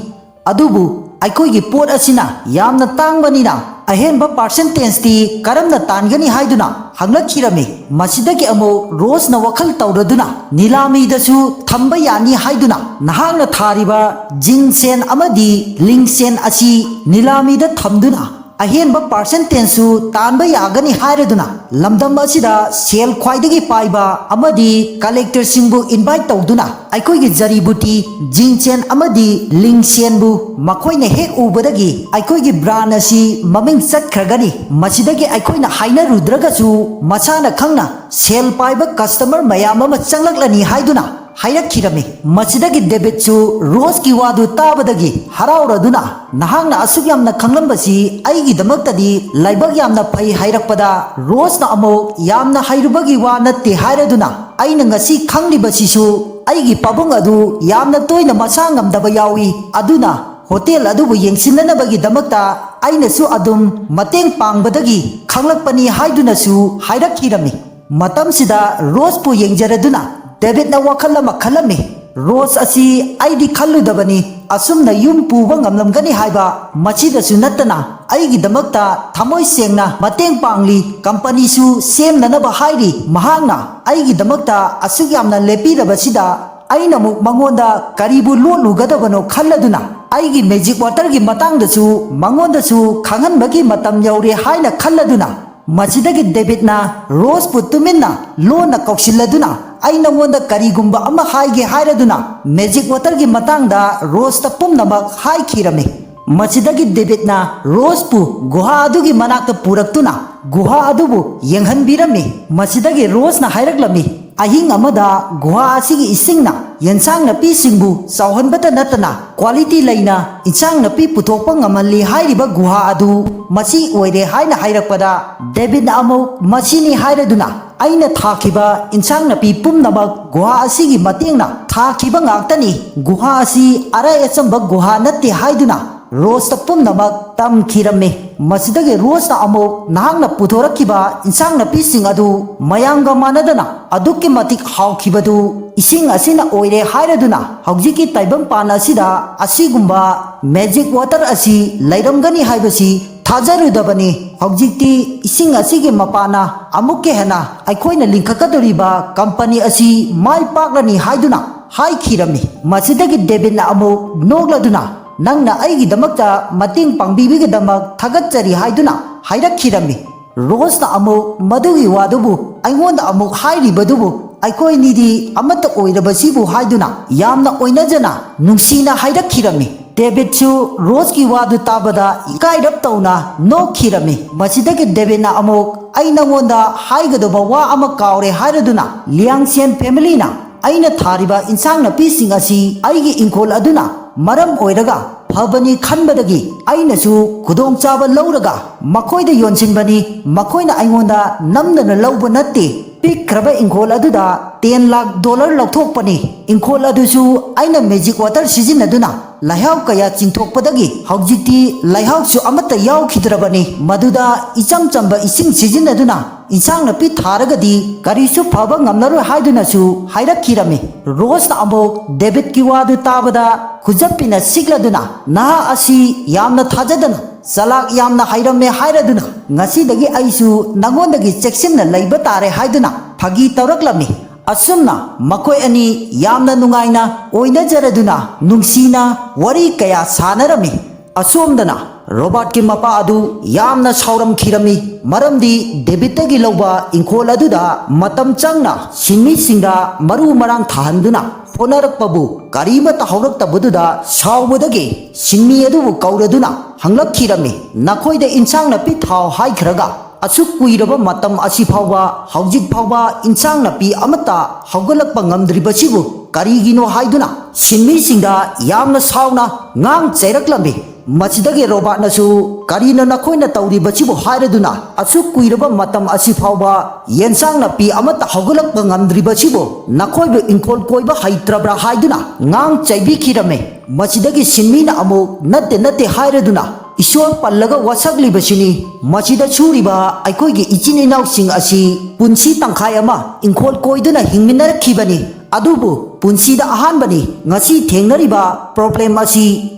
ꯑꯗꯨꯕꯨ ꯑꯩꯈꯣꯏꯒꯤ ꯄꯣꯠ ꯑꯁꯤꯅ ꯌꯥꯝꯅ ꯇꯥꯡꯕꯅꯤꯅ ꯑꯍꯦꯟꯕ percentageꯇꯤ ꯀꯔꯝꯅ ꯇꯥꯟꯒꯅꯤ?" ꯍꯥꯏꯗꯨꯅ ꯍꯪꯂꯛꯈꯤꯔꯝꯃꯤ꯫ ꯃꯁꯤꯗꯒꯤ ꯑꯃꯨꯛ ꯔꯣꯁꯅ ꯋꯥꯈꯜ ꯇꯧꯔꯗꯨꯅ, "ꯅꯤꯂꯥꯃꯤꯗꯁꯨ ꯊꯝꯕ ꯌꯥꯅꯤ" ꯍꯥꯏꯗꯨꯅ, "ꯅꯍꯥꯛꯅ ꯊꯥꯔꯤꯕ ꯖꯤꯡꯁꯦꯟ ꯑꯃꯗꯤ ꯂꯤꯡꯁꯦꯟ ꯑꯁꯤ ꯅꯤꯂꯥꯃꯤꯗ ꯊꯝꯗꯨꯅ ꯑꯍꯦꯟꯕ percentageꯁꯨ ꯇꯥꯟꯕ ꯌꯥꯒꯅꯤ" ꯍꯥꯏꯔꯗꯨꯅ, ꯂꯝꯗꯝ ꯑꯁꯤꯗ ꯁꯦꯜ ꯈ꯭ꯋꯥꯏꯗꯒꯤ ꯄꯥꯏꯕ ꯑꯃꯗꯤ collectorꯁꯤꯡꯕꯨ invite ꯇꯧꯗꯨꯅ, ꯑꯩꯈꯣꯏꯒꯤ ꯖꯔꯤꯕꯨꯇꯤ, ꯖꯤꯡꯆꯦꯟ ꯑꯃꯗꯤ ꯂꯤꯡꯁꯦꯟꯕꯨ ꯃꯈꯣꯏꯅ ꯍꯦꯛ ꯎꯕꯗꯒꯤ ꯑꯩꯈꯣꯏꯒꯤ brand ꯑꯁꯤ ꯃꯃꯤꯡ ꯆꯠꯈ꯭ꯔꯒꯅꯤ꯫ ꯃꯁꯤꯗꯒꯤ ꯑꯩꯈꯣꯏꯅ ꯍꯥꯏꯅꯔꯨꯗ꯭ꯔꯒꯁꯨ ꯃꯁꯥꯅ ꯈꯪꯅ ꯁꯦꯜ ꯄꯥꯏꯕ customer ꯃꯌꯥꯝ ꯑꯃ ꯆꯪꯂꯛꯂꯅꯤ ꯍꯥꯏꯗꯨꯅ ꯍꯥꯏꯔꯛꯈꯤꯔꯝꯃꯤ꯫ ꯃꯁꯤꯗꯒꯤ ꯗꯦꯕꯤꯠꯁꯨ ꯔꯣꯁꯀꯤ ꯋꯥꯗꯨ ꯇꯥꯕꯗꯒꯤ ꯍꯔꯥꯎꯔꯗꯨꯅ, "ꯅꯍꯥꯛꯅ ꯑꯁꯨꯛ ꯌꯥꯝꯅ ꯈꯪꯂꯝꯕꯁꯤ ꯑꯩꯒꯤꯗꯃꯛꯇꯗꯤ ꯂꯥꯏꯕꯛ ꯌꯥꯝꯅ ꯐꯩ" ꯍꯥꯏꯔꯛꯄꯗ, ꯔꯣꯁꯅ ꯑꯃꯨꯛ, "ꯌꯥꯝꯅ ꯍꯩꯔꯨꯕꯒꯤ ꯋꯥ ꯅꯠꯇꯦ" ꯍꯥꯏꯔꯗꯨꯅ, "ꯑꯩꯅ ꯉꯁꯤ ꯈꯪꯂꯤꯕꯁꯤꯁꯨ ꯑꯩꯒꯤ ꯄꯥꯕꯨꯡ ꯑꯗꯨ ꯌꯥꯝꯅ ꯇꯣꯏꯅ ꯃꯁꯥ ꯉꯝꯗꯕ ꯌꯥꯎꯏ, ꯑꯗꯨꯅ ꯍꯣꯇꯦꯜ ꯑꯗꯨꯕꯨ ꯌꯦꯡꯁꯤꯟꯅꯅꯕꯒꯤꯗꯃꯛꯇ ꯑꯩꯅꯁꯨ ꯑꯗꯨꯝ ꯃꯇꯦꯡ ꯄꯥꯡꯕꯗꯒꯤ ꯈꯪꯂꯛꯄꯅꯤ" ꯍꯥꯏꯗꯨꯅꯁꯨ ꯍꯥꯏꯔꯛꯈꯤꯔꯝꯃꯤ꯫ ꯃꯇꯝꯁꯤꯗ ꯔꯣꯁꯄꯨ ꯌꯦꯡꯖꯔꯗꯨꯅ ꯗꯦꯕꯤꯠꯅ ꯋꯥꯈꯜ ꯑꯃ ꯈꯜꯂꯝꯃꯤ꯫ "ꯔꯣꯁ ꯑꯁꯤ ꯑꯩꯗꯤ ꯈꯜꯂꯨꯗꯕꯅꯤ, ꯑꯁꯨꯝꯅ ꯌꯨꯝ ꯄꯨꯕ ꯉꯝꯂꯝꯒꯅꯤ ꯍꯥꯏꯕ꯫ ꯃꯁꯤꯗꯁꯨ ꯅꯠꯇꯅ ꯑꯩꯒꯤꯗꯃꯛꯇ ꯊꯃꯣꯏ ꯁꯦꯡꯅ ꯃꯇꯦꯡ ꯄꯥꯡꯂꯤ, ꯀꯝꯄꯅꯤꯁꯨ ꯁꯦꯝꯅꯅꯕ ꯍꯥꯏꯔꯤ꯫ ꯃꯍꯥꯛꯅ ꯑꯩꯒꯤꯗꯃꯛꯇ ꯑꯁꯨꯛ ꯌꯥꯝꯅ ꯂꯦꯞꯄꯤꯔꯕꯁꯤꯗ ꯑꯩꯅ ꯑꯃꯨꯛ ꯃꯉꯣꯟꯗ ꯀꯔꯤꯕꯨ ꯂꯣꯠꯂꯨꯒꯗꯕꯅꯣ?" ꯈꯜꯂꯗꯨꯅ ꯑꯩꯒꯤ magic waterꯒꯤ ꯃꯇꯥꯡꯗꯁꯨ ꯃꯉꯣꯟꯗꯁꯨ ꯈꯪꯍꯟꯕꯒꯤ ꯃꯇꯝ ꯌꯧꯔꯦ ꯍꯥꯏꯅ ꯈꯜꯂꯗꯨꯅ, ꯃꯁꯤꯗꯒꯤ ꯗꯦꯕꯤꯠꯅ ꯔꯣꯁꯄꯨ ꯇꯨꯃꯤꯟꯅ ꯂꯣꯟꯅ ꯀꯧꯁꯤꯜꯂꯗꯨꯅ, ꯑꯩ ꯅꯉꯣꯟꯗ ꯀꯔꯤꯒꯨꯝꯕ ꯑꯃ ꯍꯥꯏꯒꯦ ꯍꯥꯏꯔꯗꯨꯅ ꯃꯦꯖꯤꯛ ꯋꯥꯇꯔꯒꯤ ꯃꯇꯥꯡꯗ ꯔꯣꯁꯇ ꯄꯨꯝꯅꯃꯛ ꯍꯥꯏꯈꯤꯔꯝꯃꯤ꯫ ꯃꯁꯤꯗꯒꯤ ꯗꯦꯕꯤꯠꯅ ꯔꯣꯁꯄꯨ ꯒꯨꯍꯥ ꯑꯗꯨꯒꯤ ꯃꯅꯥꯛꯇ ꯄꯨꯔꯛꯇꯨꯅ ꯒꯨꯍꯥ ꯑꯗꯨꯕꯨ ꯌꯦꯡꯍꯟꯕꯤꯔꯝꯃꯤ꯫ ꯃꯁꯤꯗꯒꯤ ꯔꯣꯁꯅ ꯍꯥꯏꯔꯛꯂꯝꯃꯤ, "ꯑꯍꯤꯡ ꯑꯃꯗ ꯒꯨꯍꯥ ꯑꯁꯤꯒꯤ ꯏꯁꯤꯡꯅ ꯌꯦꯟꯁꯥꯡ ꯅꯥꯄꯤꯁꯤꯡꯕꯨ ꯆꯥꯎꯍꯟꯕꯇ ꯅꯠꯇꯅ ꯀ꯭ꯋꯥꯂꯤꯇꯤ ꯂꯩꯅ ꯏꯟꯁꯥꯡ ꯅꯥꯄꯤ ꯄꯨꯊꯣꯛꯄ ꯉꯝꯍꯜꯂꯤ ꯍꯥꯏꯔꯤꯕ ꯒꯨꯍꯥ ꯑꯗꯨ ꯃꯁꯤ ꯑꯣꯏꯔꯦ" ꯍꯥꯏꯅ ꯍꯥꯏꯔꯛꯄꯗ, ꯗꯦꯕꯤꯠꯅ ꯑꯃꯨꯛ, "ꯃꯁꯤꯅꯤ ꯍꯥꯏꯔꯗꯨꯅ ꯑꯩꯅ ꯊꯥꯈꯤꯕ ꯏꯟꯁꯥꯡ ꯅꯥꯄꯤ ꯄꯨꯝꯅꯃꯛ ꯒꯨꯍꯥ ꯑꯁꯤꯒꯤ ꯃꯇꯦꯡꯅ ꯊꯥꯈꯤꯕ ꯉꯥꯛꯇꯅꯤ꯫ ꯒꯨꯍꯥ ꯑꯁꯤ ꯑꯔꯥꯏ ꯑꯆꯝꯕ ꯒꯨꯍꯥ ꯅꯠꯇꯦ" ꯍꯥꯏꯗꯨꯅ ꯔꯣꯁꯇ ꯄꯨꯝꯅꯃꯛ ꯇꯝꯈꯤꯔꯝꯃꯤ꯫ ꯃꯁꯤꯗꯒꯤ ꯔꯣꯁꯅ ꯑꯃꯨꯛ, "ꯅꯍꯥꯛꯅ ꯄꯨꯊꯣꯔꯛꯈꯤꯕ ꯏꯟꯁꯥꯡ ꯅꯥꯄꯤꯁꯤꯡ ꯑꯗꯨ ꯃꯌꯥꯝꯒ ꯃꯥꯟꯅꯗꯅ ꯑꯗꯨꯛꯀꯤ ꯃꯇꯤꯛ ꯍꯥꯎꯈꯤꯕꯗꯨ ꯏꯁꯤꯡ ꯑꯁꯤꯅ ꯑꯣꯏꯔꯦ ꯍꯥꯏꯔꯗꯨꯅ ꯍꯧꯖꯤꯛꯀꯤ ꯇꯥꯏꯕꯪꯄꯥꯟ ꯑꯁꯤꯗ ꯑꯁꯤꯒꯨꯝꯕ ꯃꯦꯖꯤꯛ ꯋꯥꯇꯔ ꯑꯁꯤ ꯂꯩꯔꯝꯒꯅꯤ ꯍꯥꯏꯕꯁꯤ ꯊꯥꯖꯔꯨꯗꯕꯅꯤ꯫ ꯍꯧꯖꯤꯛꯇꯤ ꯏꯁꯤꯡ ꯑꯁꯤꯒꯤ ꯃꯄꯥꯟꯅ ꯑꯃꯨꯛꯀ ꯍꯦꯟꯅ ꯑꯩꯈꯣꯏꯅ ꯂꯤꯡꯈꯠꯀꯗꯧꯔꯤꯕ ꯀꯝꯄꯅꯤ ꯑꯁꯤ ꯃꯥꯏ ꯄꯥꯛꯂꯅꯤ" ꯍꯥꯏꯗꯨꯅ ꯍꯥꯏꯈꯤꯔꯝꯃꯤ꯫ ꯃꯁꯤꯗꯒꯤ ꯗꯦꯕꯤꯠꯅ ꯑꯃꯨꯛ ꯅꯣꯛꯂꯗꯨꯅ, "ꯅꯪꯅ ꯑꯩꯒꯤꯗꯃꯛꯇ ꯃꯇꯦꯡ ꯄꯥꯡꯕꯤꯕꯒꯤꯗꯃꯛ ꯊꯥꯒꯠꯆꯔꯤ" ꯍꯥꯏꯗꯨꯅ ꯍꯥꯏꯔꯛꯈꯤꯔꯝꯃꯤ꯫ ꯔꯣꯁꯅ ꯑꯃꯨꯛ ꯃꯗꯨꯒꯤ ꯋꯥꯗꯨꯕꯨ ꯑꯩꯉꯣꯟꯗ ꯑꯃꯨꯛ ꯍꯥꯏꯔꯤꯕꯗꯨꯕꯨ, "ꯑꯩꯈꯣꯏꯅꯤꯗꯤ ꯑꯃꯠꯇ ꯑꯣꯏꯔꯕꯁꯤꯕꯨ" ꯍꯥꯏꯗꯨꯅ ꯌꯥꯝꯅ ꯑꯣꯏꯅꯖꯅ ꯅꯨꯡꯁꯤꯅ ꯍꯥꯏꯔꯛꯈꯤꯔꯝꯃꯤ꯫ ꯗꯦꯕꯤꯠꯁꯨ ꯔꯣꯁꯀꯤ ꯋꯥꯗꯨ ꯇꯥꯕꯗ ꯏꯀꯥꯏꯔꯞ ꯇꯧꯅ ꯅꯣꯛꯈꯤꯔꯝꯃꯤ꯫ ꯃꯁꯤꯗꯒꯤ ꯗꯦꯕꯤꯠꯅ ꯑꯃꯨꯛ, "ꯑꯩ ꯅꯉꯣꯟꯗ ꯍꯥꯏꯒꯗꯧꯕ ꯋꯥ ꯑꯃ ꯀꯥꯎꯔꯦ" ꯍꯥꯏꯔꯗꯨꯅ ꯂꯤꯌꯥꯡꯁꯤꯌꯟ ꯐꯦꯃꯤꯂꯤꯅ ꯑꯩꯅ ꯊꯥꯔꯤꯕ ꯏꯟꯁꯥꯡ ꯅꯥꯄꯤꯁꯤꯡ ꯑꯁꯤ ꯑꯩꯒꯤ ꯏꯪꯈꯣꯜ ꯑꯗꯨꯅ ꯃꯔꯝ ꯑꯣꯏꯔꯒ ꯐꯕꯅꯤ ꯈꯟꯕꯗꯒꯤ ꯑꯩꯅꯁꯨ ꯈꯨꯗꯣꯡꯆꯥꯕ ꯂꯧꯔꯒ ꯃꯈꯣꯏꯗ ꯌꯣꯟꯁꯤꯟꯕꯅꯤ꯫ ꯃꯈꯣꯏꯅ ꯑꯩꯉꯣꯟꯗ ꯅꯝꯗꯅ ꯂꯧꯕ ꯅꯠꯇꯦ꯫ ꯄꯤꯛꯈ꯭ꯔꯕ ꯏꯪꯈꯣꯜ ꯑꯗꯨꯗ ꯇꯦꯟ ꯂꯥꯈ ꯗꯣꯂꯔ ꯂꯧꯊꯣꯛꯄꯅꯤ꯫ ꯏꯪꯈꯣꯜ ꯑꯗꯨꯁꯨ ꯑꯩꯅ ꯃꯦꯖꯤꯛ ꯋꯥꯇꯔ ꯁꯤꯖꯤꯟꯅꯗꯨꯅ ꯂꯩꯍꯥꯎ ꯀꯌꯥ ꯆꯤꯡꯊꯣꯛꯄꯗꯒꯤ ꯍꯧꯖꯤꯛꯇꯤ ꯂꯩꯍꯥꯎꯁꯨ ꯑꯃꯠꯇ ꯌꯥꯎꯈꯤꯗ꯭ꯔꯕꯅꯤ꯫ ꯃꯗꯨꯗ ꯏꯆꯝ ꯆꯝꯕ ꯏꯁꯤꯡ ꯁꯤꯖꯤꯟꯅꯗꯨꯅ ꯏꯟꯁꯥꯡ ꯅꯥꯄꯤ ꯊꯥꯔꯒꯗꯤ ꯀꯔꯤꯁꯨ ꯐꯕ ꯉꯝꯂꯔꯣꯏ ꯍꯥꯏꯗꯨꯅꯁꯨ ꯍꯥꯏꯔꯛꯈꯤꯔꯝꯃꯤ꯫ ꯔꯣꯁꯅ ꯑꯃꯨꯛ ꯗꯦꯕꯤꯠꯀꯤ ꯋꯥꯗꯨ ꯇꯥꯕꯗ ꯈꯨꯖꯞꯄꯤꯅ ꯁꯤꯛꯂꯗꯨꯅ, "ꯅꯍꯥ ꯑꯁꯤ ꯌꯥꯝꯅ ꯊꯥꯖꯗꯅ ꯆꯂꯥꯛ ꯌꯥꯝꯅ ꯍꯩꯔꯝꯃꯦ ꯍꯥꯏꯔꯗꯨꯅ ꯉꯁꯤꯗꯒꯤ ꯑꯩꯁꯨ ꯅꯉꯣꯟꯗꯒꯤ ꯆꯦꯛꯁꯤꯟꯅ ꯂꯩꯕ ꯇꯥꯔꯦ" ꯍꯥꯏꯗꯨꯅ ꯐꯥꯒꯤ ꯇꯧꯔꯛꯂꯝꯃꯤ꯫ ꯑꯁꯨꯝꯅ ꯃꯈꯣꯏ ꯑꯅꯤ ꯌꯥꯝꯅ ꯅꯨꯡꯉꯥꯏꯅ ꯑꯣꯏꯅꯖꯔꯗꯨꯅ ꯅꯨꯡꯁꯤꯅ ꯋꯥꯔꯤ ꯀꯌꯥ ꯁꯥꯟꯅꯔꯝꯃꯤ꯫ ꯑꯁꯣꯝꯗꯅ ꯔꯣꯕꯥꯔꯠꯀꯤ ꯃꯄꯥ ꯑꯗꯨ ꯌꯥꯝꯅ ꯁꯥꯎꯔꯝꯈꯤꯔꯝꯃꯤ, ꯃꯔꯝꯗꯤ ꯗꯦꯕꯤꯠꯇꯒꯤ ꯂꯧꯕ ꯏꯪꯈꯣꯜ ꯑꯗꯨꯗ ꯃꯇꯝ ꯆꯪꯅ ꯁꯤꯟꯃꯤꯁꯤꯡꯗ ꯃꯔꯨ ꯃꯔꯥꯡ ꯊꯥꯍꯟꯗꯨꯅ ꯍꯣꯠꯅꯔꯛꯄꯕꯨ ꯀꯔꯤꯃꯠꯇ ꯍꯧꯔꯛꯇꯕꯗꯨꯗ ꯁꯥꯎꯕꯗꯒꯤ ꯁꯤꯟꯃꯤ ꯑꯗꯨꯕꯨ ꯀꯧꯔꯗꯨꯅ ꯍꯪꯂꯛꯈꯤꯔꯝꯃꯤ, "ꯅꯈꯣꯏꯗ ꯏꯟꯁꯥꯡ ꯅꯥꯄꯤ ꯊꯥꯎ ꯍꯥꯏꯈ꯭ꯔꯒ ꯑꯁꯨꯛ ꯀꯨꯏꯔꯕ ꯃꯇꯝ ꯑꯁꯤ ꯐꯥꯎꯕ, ꯍꯧꯖꯤꯛ ꯐꯥꯎꯕ ꯏꯟꯁꯥꯡ ꯅꯥꯄꯤ ꯑꯃꯠꯇ ꯍꯧꯒꯠꯂꯛꯄ ꯉꯝꯗ꯭ꯔꯤꯕꯁꯤꯕꯨ ꯀꯔꯤꯒꯤꯅꯣ?" ꯍꯥꯏꯗꯨꯅ ꯁꯤꯟꯃꯤꯁꯤꯡꯗ ꯌꯥꯝꯅ ꯁꯥꯎꯅ ꯉꯥꯡ ꯆꯩꯔꯛꯂꯝꯃꯤ꯫ ꯃꯁꯤꯗꯒꯤ ꯔꯣꯕꯥꯔꯠꯅꯁꯨ, "ꯀꯔꯤꯅꯣ ꯅꯈꯣꯏꯅ ꯇꯧꯔꯤꯕꯁꯤꯕꯨ?" ꯍꯥꯏꯔꯗꯨꯅ, "ꯑꯁꯨꯛ ꯀꯨꯏꯔꯕ ꯃꯇꯝ ꯑꯁꯤ ꯐꯥꯎꯕ ꯌꯦꯟꯁꯥꯡ ꯅꯥꯄꯤ ꯑꯃꯠꯇ ꯍꯧꯒꯠꯂꯛꯄ ꯉꯝꯗ꯭ꯔꯤꯕꯁꯤꯕꯨ ꯅꯈꯣꯏꯕꯨ ꯏꯪꯈꯣꯜ ꯀꯣꯏꯕ ꯍꯩꯇ꯭ꯔꯕ꯭ꯔꯥ?" ꯍꯥꯏꯗꯨꯅ ꯉꯥꯡ ꯆꯩꯕꯤꯈꯤꯔꯝꯃꯤ꯫ ꯃꯁꯤꯗꯒꯤ ꯁꯤꯟꯃꯤꯅ ꯑꯃꯨꯛ, "ꯅꯠꯇꯦ, ꯅꯠꯇꯦ" ꯍꯥꯏꯔꯗꯨꯅ, "ꯏꯁꯣꯔ ꯄꯜꯂꯒ ꯋꯥꯁꯛꯂꯤꯕꯁꯤꯅꯤ꯫ ꯃꯁꯤꯗ ꯁꯨꯔꯤꯕ ꯑꯩꯈꯣꯏꯒꯤ ꯏꯆꯤꯟ ꯏꯅꯥꯎꯁꯤꯡ ꯑꯁꯤ ꯄꯨꯟꯁꯤ ꯇꯪꯈꯥꯏ ꯑꯃ ꯏꯪꯈꯣꯜ ꯀꯣꯏꯗꯨꯅ ꯍꯤꯡꯃꯤꯟꯅꯔꯛꯈꯤꯕꯅꯤ꯫ ꯑꯗꯨꯕꯨ ꯄꯨꯟꯁꯤꯗ ꯑꯍꯥꯟꯕꯅꯤ ꯉꯁꯤ ꯊꯦꯡꯅꯔꯤꯕ ꯄ꯭ꯔꯣꯕ꯭ꯂꯦꯝ ꯑꯁꯤ꯫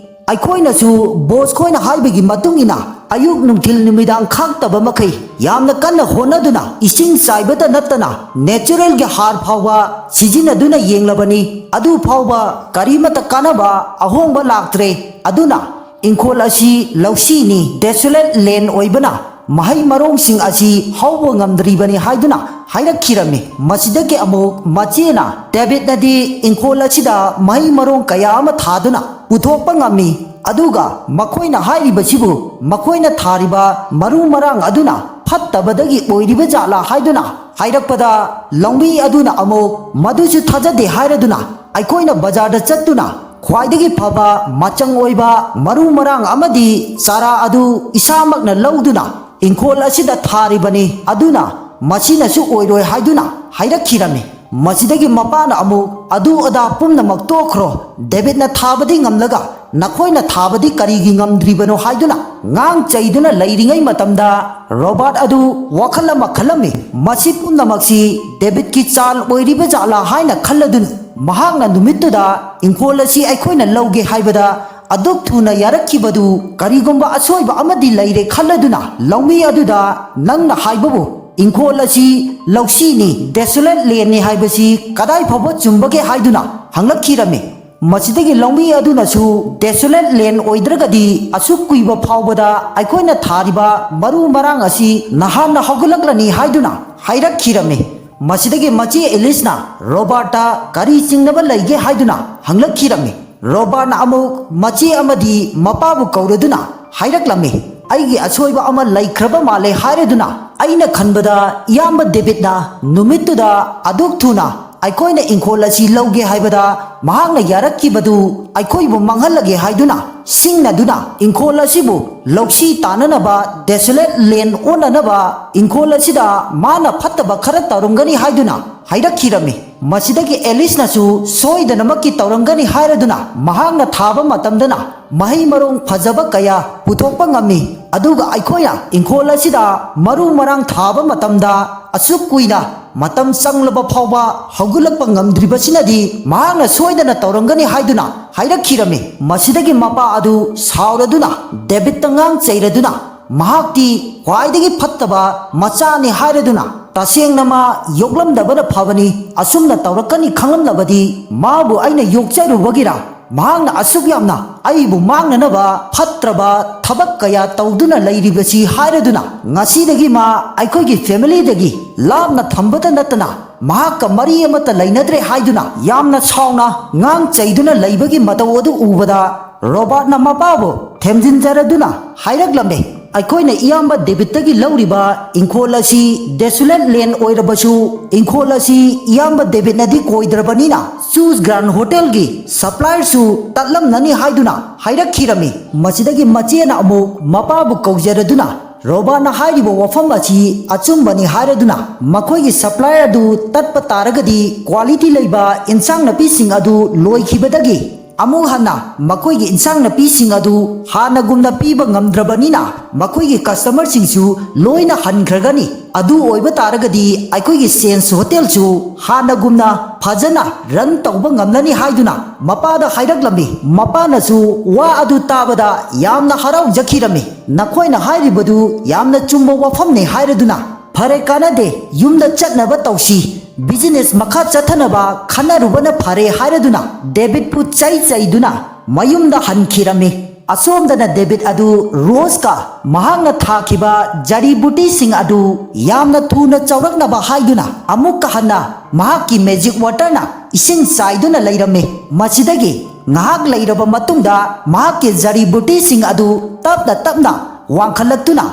ꯑꯩꯈꯣꯏꯅꯁꯨ ꯕꯣꯁ ꯈꯣꯏꯅ ꯍꯥꯏꯕꯒꯤ ꯃꯇꯨꯡ ꯏꯟꯅ ꯑꯌꯨꯛ ꯅꯨꯡꯊꯤꯜ ꯅꯨꯃꯤꯗꯥꯡ ꯈꯥꯛꯇꯕ ꯃꯈꯩ ꯌꯥꯝꯅ ꯀꯟꯅ ꯍꯣꯠꯅꯗꯨꯅ ꯏꯁꯤꯡ ꯆꯥꯏꯕꯇ ꯅꯠꯇꯅ ꯅꯦꯆꯔꯦꯜꯒꯤ ꯍꯥꯔ ꯐꯥꯎꯕ ꯁꯤꯖꯤꯟꯅꯗꯨꯅ ꯌꯦꯡꯂꯕꯅꯤ꯫ ꯑꯗꯨ ꯐꯥꯎꯕ ꯀꯔꯤꯃꯠꯇ ꯀꯥꯟꯅꯕ ꯑꯍꯣꯡꯕ ꯂꯥꯛꯇ꯭ꯔꯦ꯫ ꯑꯗꯨꯅ ꯏꯪꯈꯣꯜ ꯑꯁꯤ ꯂꯧꯁꯤꯅꯤ, ꯗꯦꯁꯣꯂꯦꯠ ꯂꯦꯟ ꯑꯣꯏꯕꯅ ꯃꯍꯩ ꯃꯔꯣꯡꯁꯤꯡ ꯑꯁꯤ ꯍꯧꯕ ꯉꯝꯗ꯭ꯔꯤꯕꯅꯤ" ꯍꯥꯏꯗꯨꯅ ꯍꯥꯏꯔꯛꯈꯤꯔꯝꯃꯤ꯫ ꯃꯁꯤꯗꯒꯤ ꯑꯃꯨꯛ ꯃꯆꯦꯅ, "ꯗꯦꯕꯤꯠꯅꯗꯤ ꯏꯪꯈꯣꯜ ꯑꯁꯤꯗ ꯃꯍꯩ ꯃꯔꯣꯡ ꯀꯌꯥ ꯑꯃ ꯊꯥꯗꯨꯅ ꯄꯨꯊꯣꯛꯄ ꯉꯝꯃꯤ, ꯑꯗꯨꯒ ꯃꯈꯣꯏꯅ ꯍꯥꯏꯔꯤꯕꯁꯤꯕꯨ ꯃꯈꯣꯏꯅ ꯊꯥꯔꯤꯕ ꯃꯔꯨ ꯃꯔꯥꯡ ꯑꯗꯨꯅ ꯐꯠꯇꯕꯗꯒꯤ ꯑꯣꯏꯔꯤꯕ ꯖꯥꯠꯂꯥ?" ꯍꯥꯏꯗꯨꯅ ꯍꯥꯏꯔꯛꯄꯗ, ꯂꯧꯃꯤ ꯑꯗꯨꯅ ꯑꯃꯨꯛ, "ꯃꯗꯨꯁꯨ ꯊꯥꯖꯗꯦ ꯍꯥꯏꯔꯗꯨꯅ ꯑꯩꯈꯣꯏꯅ ꯕꯖꯥꯔꯗ ꯆꯠꯇꯨꯅ ꯈ꯭ꯋꯥꯏꯗꯒꯤ ꯐꯕ ꯃꯆꯪ ꯑꯣꯏꯕ ꯃꯔꯨ ꯃꯔꯥꯡ ꯑꯃꯗꯤ ꯆꯥꯔꯥ ꯑꯗꯨ ꯏꯁꯥꯃꯛꯅ ꯂꯧꯗꯨꯅ ꯏꯪꯈꯣꯜ ꯑꯁꯤꯗ ꯊꯥꯔꯤꯕꯅꯤ, ꯑꯗꯨꯅ ꯃꯁꯤꯅꯁꯨ ꯑꯣꯏꯔꯣꯏ" ꯍꯥꯏꯗꯨꯅ ꯍꯥꯏꯔꯛꯈꯤꯔꯝꯃꯤ꯫ ꯃꯁꯤꯗꯒꯤ ꯃꯄꯥꯅ ꯑꯃꯨꯛ, "ꯑꯗꯨ ꯑꯗꯥ ꯄꯨꯝꯅꯃꯛ ꯇꯣꯛꯈ꯭ꯔꯣ, ꯗꯦꯕꯤꯠꯅ ꯊꯥꯕꯗꯤ ꯉꯝꯂꯒ ꯅꯈꯣꯏꯅ ꯊꯥꯕꯗꯤ ꯀꯔꯤꯒꯤ ꯉꯝꯗ꯭ꯔꯤꯕꯅꯣ?" ꯍꯥꯏꯗꯨꯅ ꯉꯥꯡ ꯆꯩꯗꯨꯅ ꯂꯩꯔꯤꯉꯩ ꯃꯇꯝꯗ, ꯔꯣꯕꯥꯔꯠ ꯑꯗꯨ ꯋꯥꯈꯜ ꯑꯃ ꯈꯜꯂꯝꯃꯤ꯫ ꯃꯁꯤ ꯄꯨꯝꯅꯃꯛꯁꯤ ꯗꯦꯕꯤꯠꯀꯤ ꯆꯥꯜ ꯑꯣꯏꯔꯤꯕ ꯖꯥꯠꯂꯥ ꯍꯥꯏꯅ ꯈꯜꯂꯗꯨꯅ ꯃꯍꯥꯛꯅ ꯅꯨꯃꯤꯠꯇꯨꯗ ꯏꯪꯈꯣꯜ ꯑꯁꯤ ꯑꯩꯈꯣꯏꯅ ꯂꯧꯒꯦ ꯍꯥꯏꯕꯗ ꯑꯗꯨꯛ ꯊꯨꯅ ꯌꯥꯔꯛꯈꯤꯕꯗꯨ ꯀꯔꯤꯒꯨꯝꯕ ꯑꯁꯣꯏꯕ ꯑꯃꯗꯤ ꯂꯩꯔꯦ ꯈꯜꯂꯗꯨꯅ ꯂꯧꯃꯤ ꯑꯗꯨꯗ, "ꯅꯪꯅ ꯍꯥꯏꯕꯕꯨ ꯏꯪꯈꯣꯜ ꯑꯁꯤ ꯂꯧꯁꯤꯅꯤ, ꯗꯦꯁꯣꯂꯦꯠ ꯂꯦꯟꯅꯤ ꯍꯥꯏꯕꯁꯤ ꯀꯗꯥꯏ ꯐꯥꯎꯕ ꯆꯨꯝꯕꯒꯦ?" ꯍꯥꯏꯗꯨꯅ ꯍꯪꯂꯛꯈꯤꯔꯝꯃꯤ꯫ ꯃꯁꯤꯗꯒꯤ ꯂꯧꯃꯤ ꯑꯗꯨꯅꯁꯨ desolate land ꯑꯣꯏꯗ꯭ꯔꯒꯗꯤ ꯑꯁꯨꯛ ꯀꯨꯏꯕ ꯐꯥꯎꯕꯗ ꯑꯩꯈꯣꯏꯅ ꯊꯥꯔꯤꯕ ꯃꯔꯨ ꯃꯔꯥꯡ ꯑꯁꯤ ꯅꯍꯥꯟꯅ ꯍꯧꯒꯠꯂꯛꯂꯅꯤ ꯍꯥꯏꯗꯨꯅ ꯍꯥꯏꯔꯛꯈꯤꯔꯝꯃꯤ꯫ ꯃꯁꯤꯗꯒꯤ ꯃꯆꯦ ꯑꯦꯂꯤꯁꯅ ꯔꯣꯕꯥꯔꯠꯇ ꯀꯔꯤ ꯆꯤꯡꯅꯕ ꯂꯩꯒꯦ ꯍꯥꯏꯗꯨꯅ ꯍꯪꯂꯛꯈꯤꯔꯝꯃꯤ꯫ ꯔꯣꯕꯥꯔꯠꯅ ꯑꯃꯨꯛ ꯃꯆꯦ ꯑꯃꯗꯤ ꯃꯄꯥꯕꯨ ꯀꯧꯔꯗꯨꯅ ꯍꯥꯏꯔꯛꯂꯝꯃꯤ, "ꯑꯩꯒꯤ ꯑꯁꯣꯏꯕ ꯑꯃ ꯂꯩꯈ꯭ꯔꯕ ꯃꯥꯜꯂꯦ" ꯍꯥꯏꯔꯗꯨꯅ, "ꯑꯩꯅ ꯈꯟꯕꯗ ꯏꯌꯥꯝꯕ ꯗꯦꯕꯤꯠꯅ ꯅꯨꯃꯤꯠꯇꯨꯗ ꯑꯗꯨꯛ ꯊꯨꯅ ꯑꯩꯈꯣꯏꯅ ꯏꯪꯈꯣꯜ ꯑꯁꯤ ꯂꯧꯒꯦ ꯍꯥꯏꯕꯗ ꯃꯍꯥꯛꯅ ꯌꯥꯔꯛꯈꯤꯕꯗꯨ ꯑꯩꯈꯣꯏꯕꯨ ꯃꯥꯡꯍꯜꯂꯒꯦ" ꯍꯥꯏꯗꯨꯅ ꯁꯤꯡꯅꯗꯨꯅ ꯏꯪꯈꯣꯜ ꯑꯁꯤꯕꯨ ꯂꯧꯁꯤ ꯇꯥꯅꯅꯕ, desolate land ꯑꯣꯟꯅꯅꯕ ꯏꯪꯈꯣꯜ ꯑꯁꯤꯗ ꯃꯥꯅ ꯐꯠꯇꯕ ꯈꯔ ꯇꯧꯔꯝꯒꯅꯤ ꯍꯥꯏꯗꯨꯅ ꯍꯥꯏꯔꯛꯈꯤꯔꯝꯃꯤ꯫ ꯃꯁꯤꯗꯒꯤ ꯑꯦꯂꯤꯁꯅꯁꯨ ꯁꯣꯏꯗꯅꯃꯛꯀꯤ ꯇꯧꯔꯝꯒꯅꯤ ꯍꯥꯏꯔꯗꯨꯅ ꯃꯍꯥꯛꯅ ꯊꯥꯕ ꯃꯇꯝꯗꯅ ꯃꯍꯩ ꯃꯔꯣꯡ ꯐꯖꯕ ꯀꯌꯥ ꯄꯨꯊꯣꯛꯄ ꯉꯝꯃꯤ꯫ ꯑꯗꯨꯒ ꯑꯩꯈꯣꯏꯅ ꯏꯪꯈꯣꯜ ꯑꯁꯤꯗ ꯃꯔꯨ ꯃꯔꯥꯡ ꯊꯥꯕ ꯃꯇꯝꯗ ꯑꯁꯨꯛ ꯀꯨꯏꯅ ꯃꯇꯝ ꯆꯪꯂꯕ ꯐꯥꯎꯕ ꯍꯧꯒꯠꯂꯛꯄ ꯉꯝꯗ꯭ꯔꯤꯕꯁꯤꯅꯗꯤ ꯃꯍꯥꯛꯅ ꯁꯣꯏꯗꯅ ꯇꯧꯔꯝꯒꯅꯤ ꯍꯥꯏꯗꯨꯅ ꯍꯥꯏꯔꯛꯈꯤꯔꯝꯃꯤ꯫ ꯃꯁꯤꯗꯒꯤ ꯃꯄꯥ ꯑꯗꯨ ꯁꯥꯎꯔꯗꯨꯅ ꯗꯦꯕꯤꯠꯇ ꯉꯥꯡ ꯆꯩꯔꯗꯨꯅ, "ꯃꯍꯥꯛꯇꯤ ꯈ꯭ꯋꯥꯏꯗꯒꯤ ꯐꯠꯇꯕ ꯃꯆꯥꯅꯤ" ꯍꯥꯏꯔꯗꯨꯅ, "ꯇꯁꯦꯡꯅ ꯃꯥ ꯌꯣꯛꯂꯝꯗꯕꯅ ꯐꯕꯅꯤ, ꯑꯁꯨꯝꯅ ꯇꯧꯔꯛꯀꯅꯤ ꯈꯪꯂꯝꯂꯕꯗꯤ ꯃꯥꯕꯨ ꯑꯩꯅ ꯌꯣꯛꯆꯔꯨꯕꯒꯤꯔꯥ ꯃꯍꯥꯛꯅ ꯑꯁꯨꯛ ꯌꯥꯝꯅ ꯑꯩꯕꯨ ꯃꯥꯡꯅꯅꯕ ꯐꯠꯇ꯭ꯔꯕ ꯊꯕꯛ ꯀꯌꯥ ꯇꯧꯗꯨꯅ ꯂꯩꯔꯤꯕꯁꯤ?" ꯍꯥꯏꯔꯗꯨꯅ, "ꯉꯁꯤꯗꯒꯤ ꯃꯥ ꯑꯩꯈꯣꯏꯒꯤ family ꯗꯒꯤ ꯂꯥꯞꯅ ꯊꯝꯕꯇ ꯅꯠꯇꯅ ꯃꯍꯥꯛꯀ ꯃꯔꯤ ꯑꯃꯠꯇ ꯂꯩꯅꯗ꯭ꯔꯦ" ꯍꯥꯏꯗꯨꯅ ꯌꯥꯝꯅ ꯁꯥꯎꯅ ꯉꯥꯡ ꯆꯩꯗꯨꯅ ꯂꯩꯕꯒꯤ ꯃꯇꯧ ꯑꯗꯨ ꯎꯕꯗ ꯔꯣꯕꯥꯔꯠꯅ ꯃꯄꯥꯕꯨ ꯊꯦꯝꯖꯤꯟꯖꯔꯗꯨꯅ ꯍꯥꯏꯔꯛꯂꯝꯃꯤ, "ꯑꯩꯈꯣꯏꯅ ꯏꯌꯥꯝꯕ ꯗꯦꯕꯤꯠꯇꯒꯤ ꯂꯧꯔꯤꯕ ꯏꯪꯈꯣꯜ ꯑꯁꯤ desolate land ꯑꯣꯏꯔꯕꯁꯨ, ꯏꯪꯈꯣꯜ ꯑꯁꯤ ꯏꯌꯥꯝꯕ ꯗꯦꯕꯤꯠꯅꯗꯤ ꯀꯣꯏꯗ꯭ꯔꯕꯅꯤꯅ ꯆꯨꯁ ꯒ꯭ꯔꯥꯟ ꯍꯣꯇꯦꯜꯒꯤ supplier ꯁꯨ ꯇꯠꯂꯝꯂꯅꯤ" ꯍꯥꯏꯗꯨꯅ ꯍꯥꯏꯔꯛꯈꯤꯔꯝꯃꯤ꯫ ꯃꯁꯤꯗꯒꯤ ꯃꯆꯦꯅ ꯑꯃꯨꯛ ꯃꯄꯥꯕꯨ ꯀꯧꯖꯔꯗꯨꯅ, "ꯔꯣꯕꯥꯔꯠꯅ ꯍꯥꯏꯔꯤꯕ ꯋꯥꯐꯝ ꯑꯁꯤ ꯑꯆꯨꯝꯕꯅꯤ" ꯍꯥꯏꯔꯗꯨꯅ, "ꯃꯈꯣꯏꯒꯤ supplier ꯑꯗꯨ ꯇꯠꯄ ꯇꯥꯔꯒꯗꯤ quality ꯂꯩꯕ ꯏꯟꯁꯥꯡ ꯅꯥꯄꯤꯁꯤꯡ ꯑꯗꯨ ꯂꯣꯏꯈꯤꯕꯗꯒꯤ ꯑꯃꯨꯛ ꯍꯟꯅ ꯃꯈꯣꯏꯒꯤ ꯏꯟꯁꯥꯡ ꯅꯥꯄꯤꯁꯤꯡ ꯑꯗꯨ ꯍꯥꯟꯅꯒꯨꯝꯅ ꯄꯤꯕ ꯉꯝꯗ꯭ꯔꯕꯅꯤꯅ ꯃꯈꯣꯏꯒꯤ customer ꯁꯤꯡꯁꯨ ꯂꯣꯏꯅ ꯍꯟꯈ꯭ꯔꯒꯅꯤ꯫ ꯑꯗꯨ ꯑꯣꯏꯕ ꯇꯥꯔꯒꯗꯤ ꯑꯩꯈꯣꯏꯒꯤ ꯁꯦꯟꯁ ꯍꯣꯇꯦꯜꯁꯨ ꯍꯥꯟꯅꯒꯨꯝꯅ ꯐꯖꯅ run ꯇꯧꯕ ꯉꯝꯂꯅꯤ" ꯍꯥꯏꯗꯨꯅ ꯃꯄꯥꯗ ꯍꯥꯏꯔꯛꯂꯝꯃꯤ꯫ ꯃꯄꯥꯅꯁꯨ ꯋꯥ ꯑꯗꯨ ꯇꯥꯕꯗ ꯌꯥꯝꯅ ꯍꯔꯥꯎꯖꯈꯤꯔꯝꯃꯤ꯫ "ꯅꯈꯣꯏꯅ ꯍꯥꯏꯔꯤꯕꯗꯨ ꯌꯥꯝꯅ ꯆꯨꯝꯕ ꯋꯥꯐꯝꯅꯤ" ꯍꯥꯏꯔꯗꯨꯅ, "ꯐꯔꯦ, ꯀꯥꯟꯅꯗꯦ, ꯌꯨꯝꯗ ꯆꯠꯅꯕ ꯇꯧꯁꯤ" ꯕꯤꯖꯤꯅꯦꯁ ꯃꯈꯥ ꯆꯠꯊꯅꯕ ꯈꯟꯅꯔꯨꯕꯅ ꯐꯔꯦ ꯍꯥꯏꯔꯗꯨꯅ ꯗꯦꯕꯤꯠꯄꯨ ꯆꯩ ꯆꯩꯗꯨꯅ ꯃꯌꯨꯝꯗ ꯍꯟꯈꯤꯔꯝꯃꯤ꯫ ꯑꯁꯣꯝꯗꯅ ꯗꯦꯕꯤꯠ ꯑꯗꯨ ꯔꯣꯁꯀ ꯃꯍꯥꯛꯅ ꯊꯥꯈꯤꯕ ꯖꯔꯤ ꯕꯨꯇꯤꯁꯤꯡ ꯑꯗꯨ ꯌꯥꯝꯅ ꯊꯨꯅ ꯆꯥꯎꯔꯛꯅꯕ ꯍꯥꯏꯗꯨꯅ ꯑꯃꯨꯛꯀ ꯍꯟꯅ ꯃꯍꯥꯛꯀꯤ ꯃꯦꯖꯤꯛ ꯋꯥꯇꯔꯅ ꯏꯁꯤꯡ ꯆꯥꯏꯗꯨꯅ ꯂꯩꯔꯝꯃꯤ꯫ ꯃꯁꯤꯗꯒꯤ ꯉꯥꯏꯍꯥꯛ ꯂꯩꯔꯕ ꯃꯇꯨꯡꯗ ꯃꯍꯥꯛꯀꯤ ꯖꯔꯤ ꯕꯨꯇꯤꯁꯤꯡ ꯑꯗꯨ ꯇꯞꯅ ꯇꯞꯅ ꯋꯥꯡꯈꯠꯂꯛꯇꯨꯅ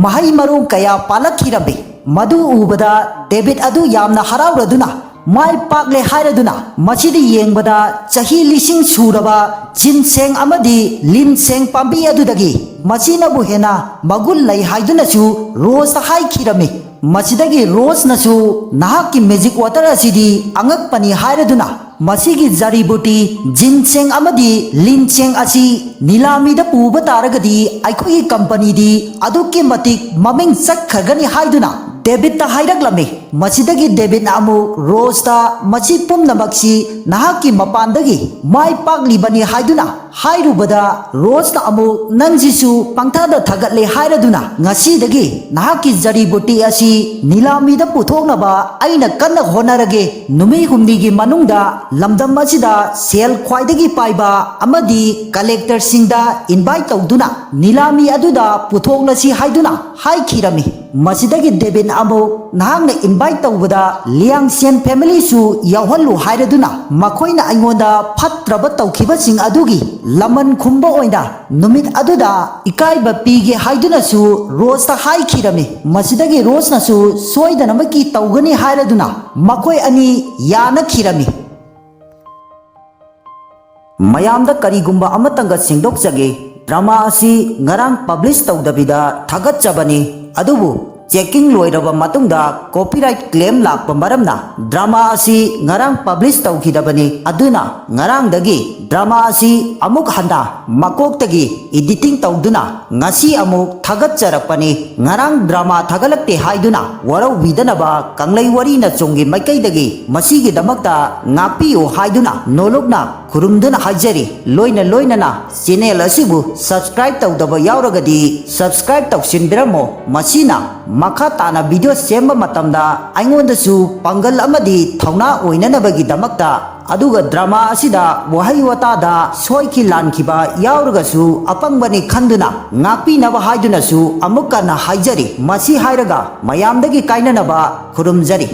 ꯃꯍꯩ ꯃꯔꯣꯡ ꯀꯌꯥ ꯄꯥꯜꯂꯛꯈꯤꯔꯝꯃꯤ꯫ ꯃꯗꯨ ꯎꯕꯗ ꯗꯦꯕꯤꯠ ꯑꯗꯨ ꯌꯥꯝꯅ ꯍꯔꯥꯎꯔꯗꯨꯅ ꯃꯥꯏ ꯄꯥꯛꯂꯦ ꯍꯥꯏꯔꯗꯨꯅ ꯃꯁꯤꯗ ꯌꯦꯡꯕꯗ ꯆꯍꯤ ꯂꯤꯁꯤꯡ ꯁꯨꯔꯕ ꯖꯤꯟꯁꯦꯡ ꯑꯃꯗꯤ ꯂꯤꯟꯁꯦꯡ ꯄꯥꯝꯕꯤ ꯑꯗꯨꯗꯒꯤ ꯃꯁꯤꯅꯕꯨ ꯍꯦꯟꯅ ꯃꯒꯨꯟ ꯂꯩ ꯍꯥꯏꯗꯨꯅꯁꯨ ꯔꯣꯁꯇ ꯍꯥꯏꯈꯤꯔꯝꯃꯤ꯫ ꯃꯁꯤꯗꯒꯤ ꯔꯣꯁꯅꯁꯨ ꯅꯍꯥꯛꯀꯤ ꯃꯦꯖꯤꯛ ꯋꯥꯇꯔ ꯑꯁꯤꯗꯤ ꯑꯉꯛꯄꯅꯤ ꯍꯥꯏꯔꯗꯨꯅ ꯃꯁꯤꯒꯤ ꯖꯔꯤꯕꯨꯇꯤ, ꯖꯤꯟꯁꯦꯡ ꯑꯃꯗꯤ ꯂꯤꯟꯁꯦꯡ ꯑꯁꯤ ꯅꯤꯂꯥꯃꯤꯗ ꯄꯨꯕ ꯇꯥꯔꯒꯗꯤ ꯑꯩꯈꯣꯏꯒꯤ ꯀꯝꯄꯅꯤꯗꯤ ꯑꯗꯨꯛꯀꯤ ꯃꯇꯤꯛ ꯃꯃꯤꯡ ꯆꯠꯈ꯭ꯔꯒꯅꯤ ꯍꯥꯏꯗꯨꯅ ꯗꯦꯕꯤꯠꯇ ꯍꯥꯏꯔꯛꯂꯝꯃꯤ꯫ ꯃꯁꯤꯗꯒꯤ ꯗꯦꯕꯤꯠꯅ ꯑꯃꯨꯛ ꯔꯣꯁꯇ ꯃꯁꯤ ꯄꯨꯝꯅꯃꯛꯁꯤ ꯅꯍꯥꯛꯀꯤ ꯃꯄꯥꯟꯗꯒꯤ ꯃꯥꯏ ꯄꯥꯛꯂꯤꯕꯅꯤ ꯍꯥꯏꯗꯨꯅ ꯍꯥꯏꯔꯨꯕꯗ ꯔꯣꯁꯅ ꯑꯃꯨꯛ ꯅꯪꯁꯤꯁꯨ ꯄꯪꯊꯥꯗ ꯊꯥꯒꯠꯂꯦ ꯍꯥꯏꯔꯗꯨꯅ ꯉꯁꯤꯗꯒꯤ ꯅꯍꯥꯛꯀꯤ ꯖꯔꯤꯕꯨꯇꯤ ꯑꯁꯤ ꯅꯤꯂꯥꯃꯤꯗ ꯄꯨꯊꯣꯛꯅꯕ ꯑꯩꯅ ꯀꯟꯅ ꯍꯣꯠꯅꯔꯒꯦ꯫ ꯅꯨꯃꯤꯠ ꯍꯨꯝꯅꯤꯒꯤ ꯃꯅꯨꯡꯗ ꯂꯝꯗꯝ ꯑꯁꯤꯗ ꯁꯦꯜ ꯈ꯭ꯋꯥꯏꯗꯒꯤ ꯄꯥꯏꯕ ꯑꯃꯗꯤ ꯀꯂꯦꯛꯇꯔꯁꯤꯡꯗ ꯏꯟꯚꯥꯏꯠ ꯇꯧꯗꯨꯅ ꯅꯤꯂꯥꯃꯤ ꯑꯗꯨꯗ ꯄꯨꯊꯣꯛꯂꯁꯤ ꯍꯥꯏꯗꯨꯅ ꯍꯥꯏꯈꯤꯔꯝꯃꯤ꯫ ꯃꯁꯤꯗꯒꯤ ꯗꯦꯕꯤꯠꯅ ꯑꯃꯨꯛ ꯅꯍꯥꯛꯅ ꯏꯟꯚꯥꯏꯠ ꯇꯧꯕꯗ ꯂꯤꯌꯥꯡꯁꯦꯟ ꯐꯦꯃꯤꯂꯤꯁꯨ ꯌꯥꯎꯍꯜꯂꯨ ꯍꯥꯏꯔꯗꯨꯅ ꯃꯈꯣꯏꯅ ꯑꯩꯉꯣꯟꯗ ꯐꯠꯇ꯭ꯔꯕ ꯇꯧꯈꯤꯕꯁꯤꯡ ꯑꯗꯨꯒꯤ ꯂꯃꯟ ꯈꯨꯝꯕ ꯑꯣꯏꯅ ꯅꯨꯃꯤꯠ ꯑꯗꯨꯗ ꯏꯀꯥꯏꯕ ꯄꯤꯒꯦ ꯍꯥꯏꯗꯨꯅꯁꯨ ꯔꯣꯁꯇ ꯍꯥꯏꯈꯤꯔꯝꯃꯤ꯫ ꯃꯁꯤꯗꯒꯤ ꯔꯣꯁꯅꯁꯨ ꯁꯣꯏꯗꯅꯃꯛꯀꯤ ꯇꯧꯒꯅꯤ ꯍꯥꯏꯔꯗꯨꯅ ꯃꯈꯣꯏ ꯑꯅꯤ ꯌꯥꯅꯈꯤꯔꯝꯃꯤ꯫ ꯃꯌꯥꯝꯗ ꯀꯔꯤꯒꯨꯝꯕ ꯑꯃꯇꯪꯒ ꯁꯦꯡꯗꯣꯛꯆꯒꯦ, ꯗ꯭ꯔꯃꯥ ꯑꯁꯤ ꯉꯔꯥꯡ ꯄꯕ꯭ꯂꯤꯁ ꯇꯧꯗꯕꯤꯗ ꯊꯥꯒꯠꯆꯕꯅꯤ, ꯑꯗꯨꯕꯨ ꯆꯦꯀꯤꯡ ꯂꯣꯏꯔꯕ ꯃꯇꯨꯡꯗ ꯀꯣꯄꯤꯔꯥꯏꯠ ꯀ꯭ꯂꯦꯝ ꯂꯥꯛꯄ ꯃꯔꯝꯅ ꯗ꯭ꯔꯃꯥ ꯑꯁꯤ ꯉꯔꯥꯡ ꯄꯕ꯭ꯂꯤꯁ ꯇꯧꯈꯤꯗꯕꯅꯤ꯫ ꯑꯗꯨꯅ ꯉꯔꯥꯡꯗꯒꯤ ꯗ꯭ꯔꯃꯥ ꯑꯁꯤ ꯑꯃꯨꯛ ꯍꯟꯅ ꯃꯀꯣꯛꯇꯒꯤ ꯏꯗꯤꯇꯤꯡ ꯇꯧꯗꯨꯅ ꯉꯁꯤ ꯑꯃꯨꯛ ꯊꯥꯒꯠꯆꯔꯛꯄꯅꯤ꯫ ꯉꯔꯥꯡ ꯗ꯭ꯔꯃꯥ ꯊꯥꯒꯠꯂꯛꯇꯦ ꯍꯥꯏꯗꯨꯅ ꯋꯥꯔꯧꯕꯤꯗꯅꯕ ꯀꯪꯂꯩ ꯋꯥꯔꯤꯅꯆꯣꯡꯒꯤ ꯃꯥꯏꯀꯩꯗꯒꯤ ꯃꯁꯤꯒꯤꯗꯃꯛꯇ ꯉꯥꯛꯄꯤꯌꯨ ꯍꯥꯏꯗꯨꯅ ꯅꯣꯂꯨꯛꯅ ꯈꯨꯔꯨꯝꯗꯨꯅ ꯍꯥꯏꯖꯔꯤ꯫ ꯂꯣꯏꯅ ꯂꯣꯏꯅꯅ ꯆꯦꯅꯦꯜ ꯑꯁꯤꯕꯨ ꯁꯕꯁꯀ꯭ꯔꯥꯏꯕ ꯇꯧꯗꯕ ꯌꯥꯎꯔꯒꯗꯤ ꯁꯕꯁꯀ꯭ꯔꯥꯏꯕ ꯇꯧꯁꯤꯟꯕꯤꯔꯝꯃꯣ꯫ ꯃꯁꯤꯅ ꯃꯈꯥ ꯇꯥꯅ video ꯁꯦꯝꯕ ꯃꯇꯝꯗ ꯑꯩꯉꯣꯟꯗꯁꯨ ꯄꯥꯡꯒꯜ ꯑꯃꯗꯤ ꯊꯧꯅꯥ ꯑꯣꯏꯅꯅꯕꯒꯤꯗꯃꯛꯇ, ꯑꯗꯨꯒ drama ꯑꯁꯤꯗ ꯋꯥꯍꯩ ꯋꯥꯇꯥꯗ ꯁꯣꯏꯈꯤ ꯂꯥꯟꯈꯤꯕ ꯌꯥꯎꯔꯒꯁꯨ ꯑꯄꯪꯕꯅꯤ ꯈꯟꯗꯨꯅ ꯉꯥꯛꯄꯤꯅꯕ ꯍꯥꯏꯗꯨꯅꯁꯨ ꯑꯃꯨꯛ ꯍꯟꯅ ꯍꯥꯏꯖꯔꯤ꯫ ꯃꯁꯤ ꯍꯥꯏꯔꯒ ꯃꯌꯥꯝꯗꯒꯤ ꯀꯥꯏꯅꯅꯕ ꯈꯨꯔꯨꯝꯖꯔꯤ꯫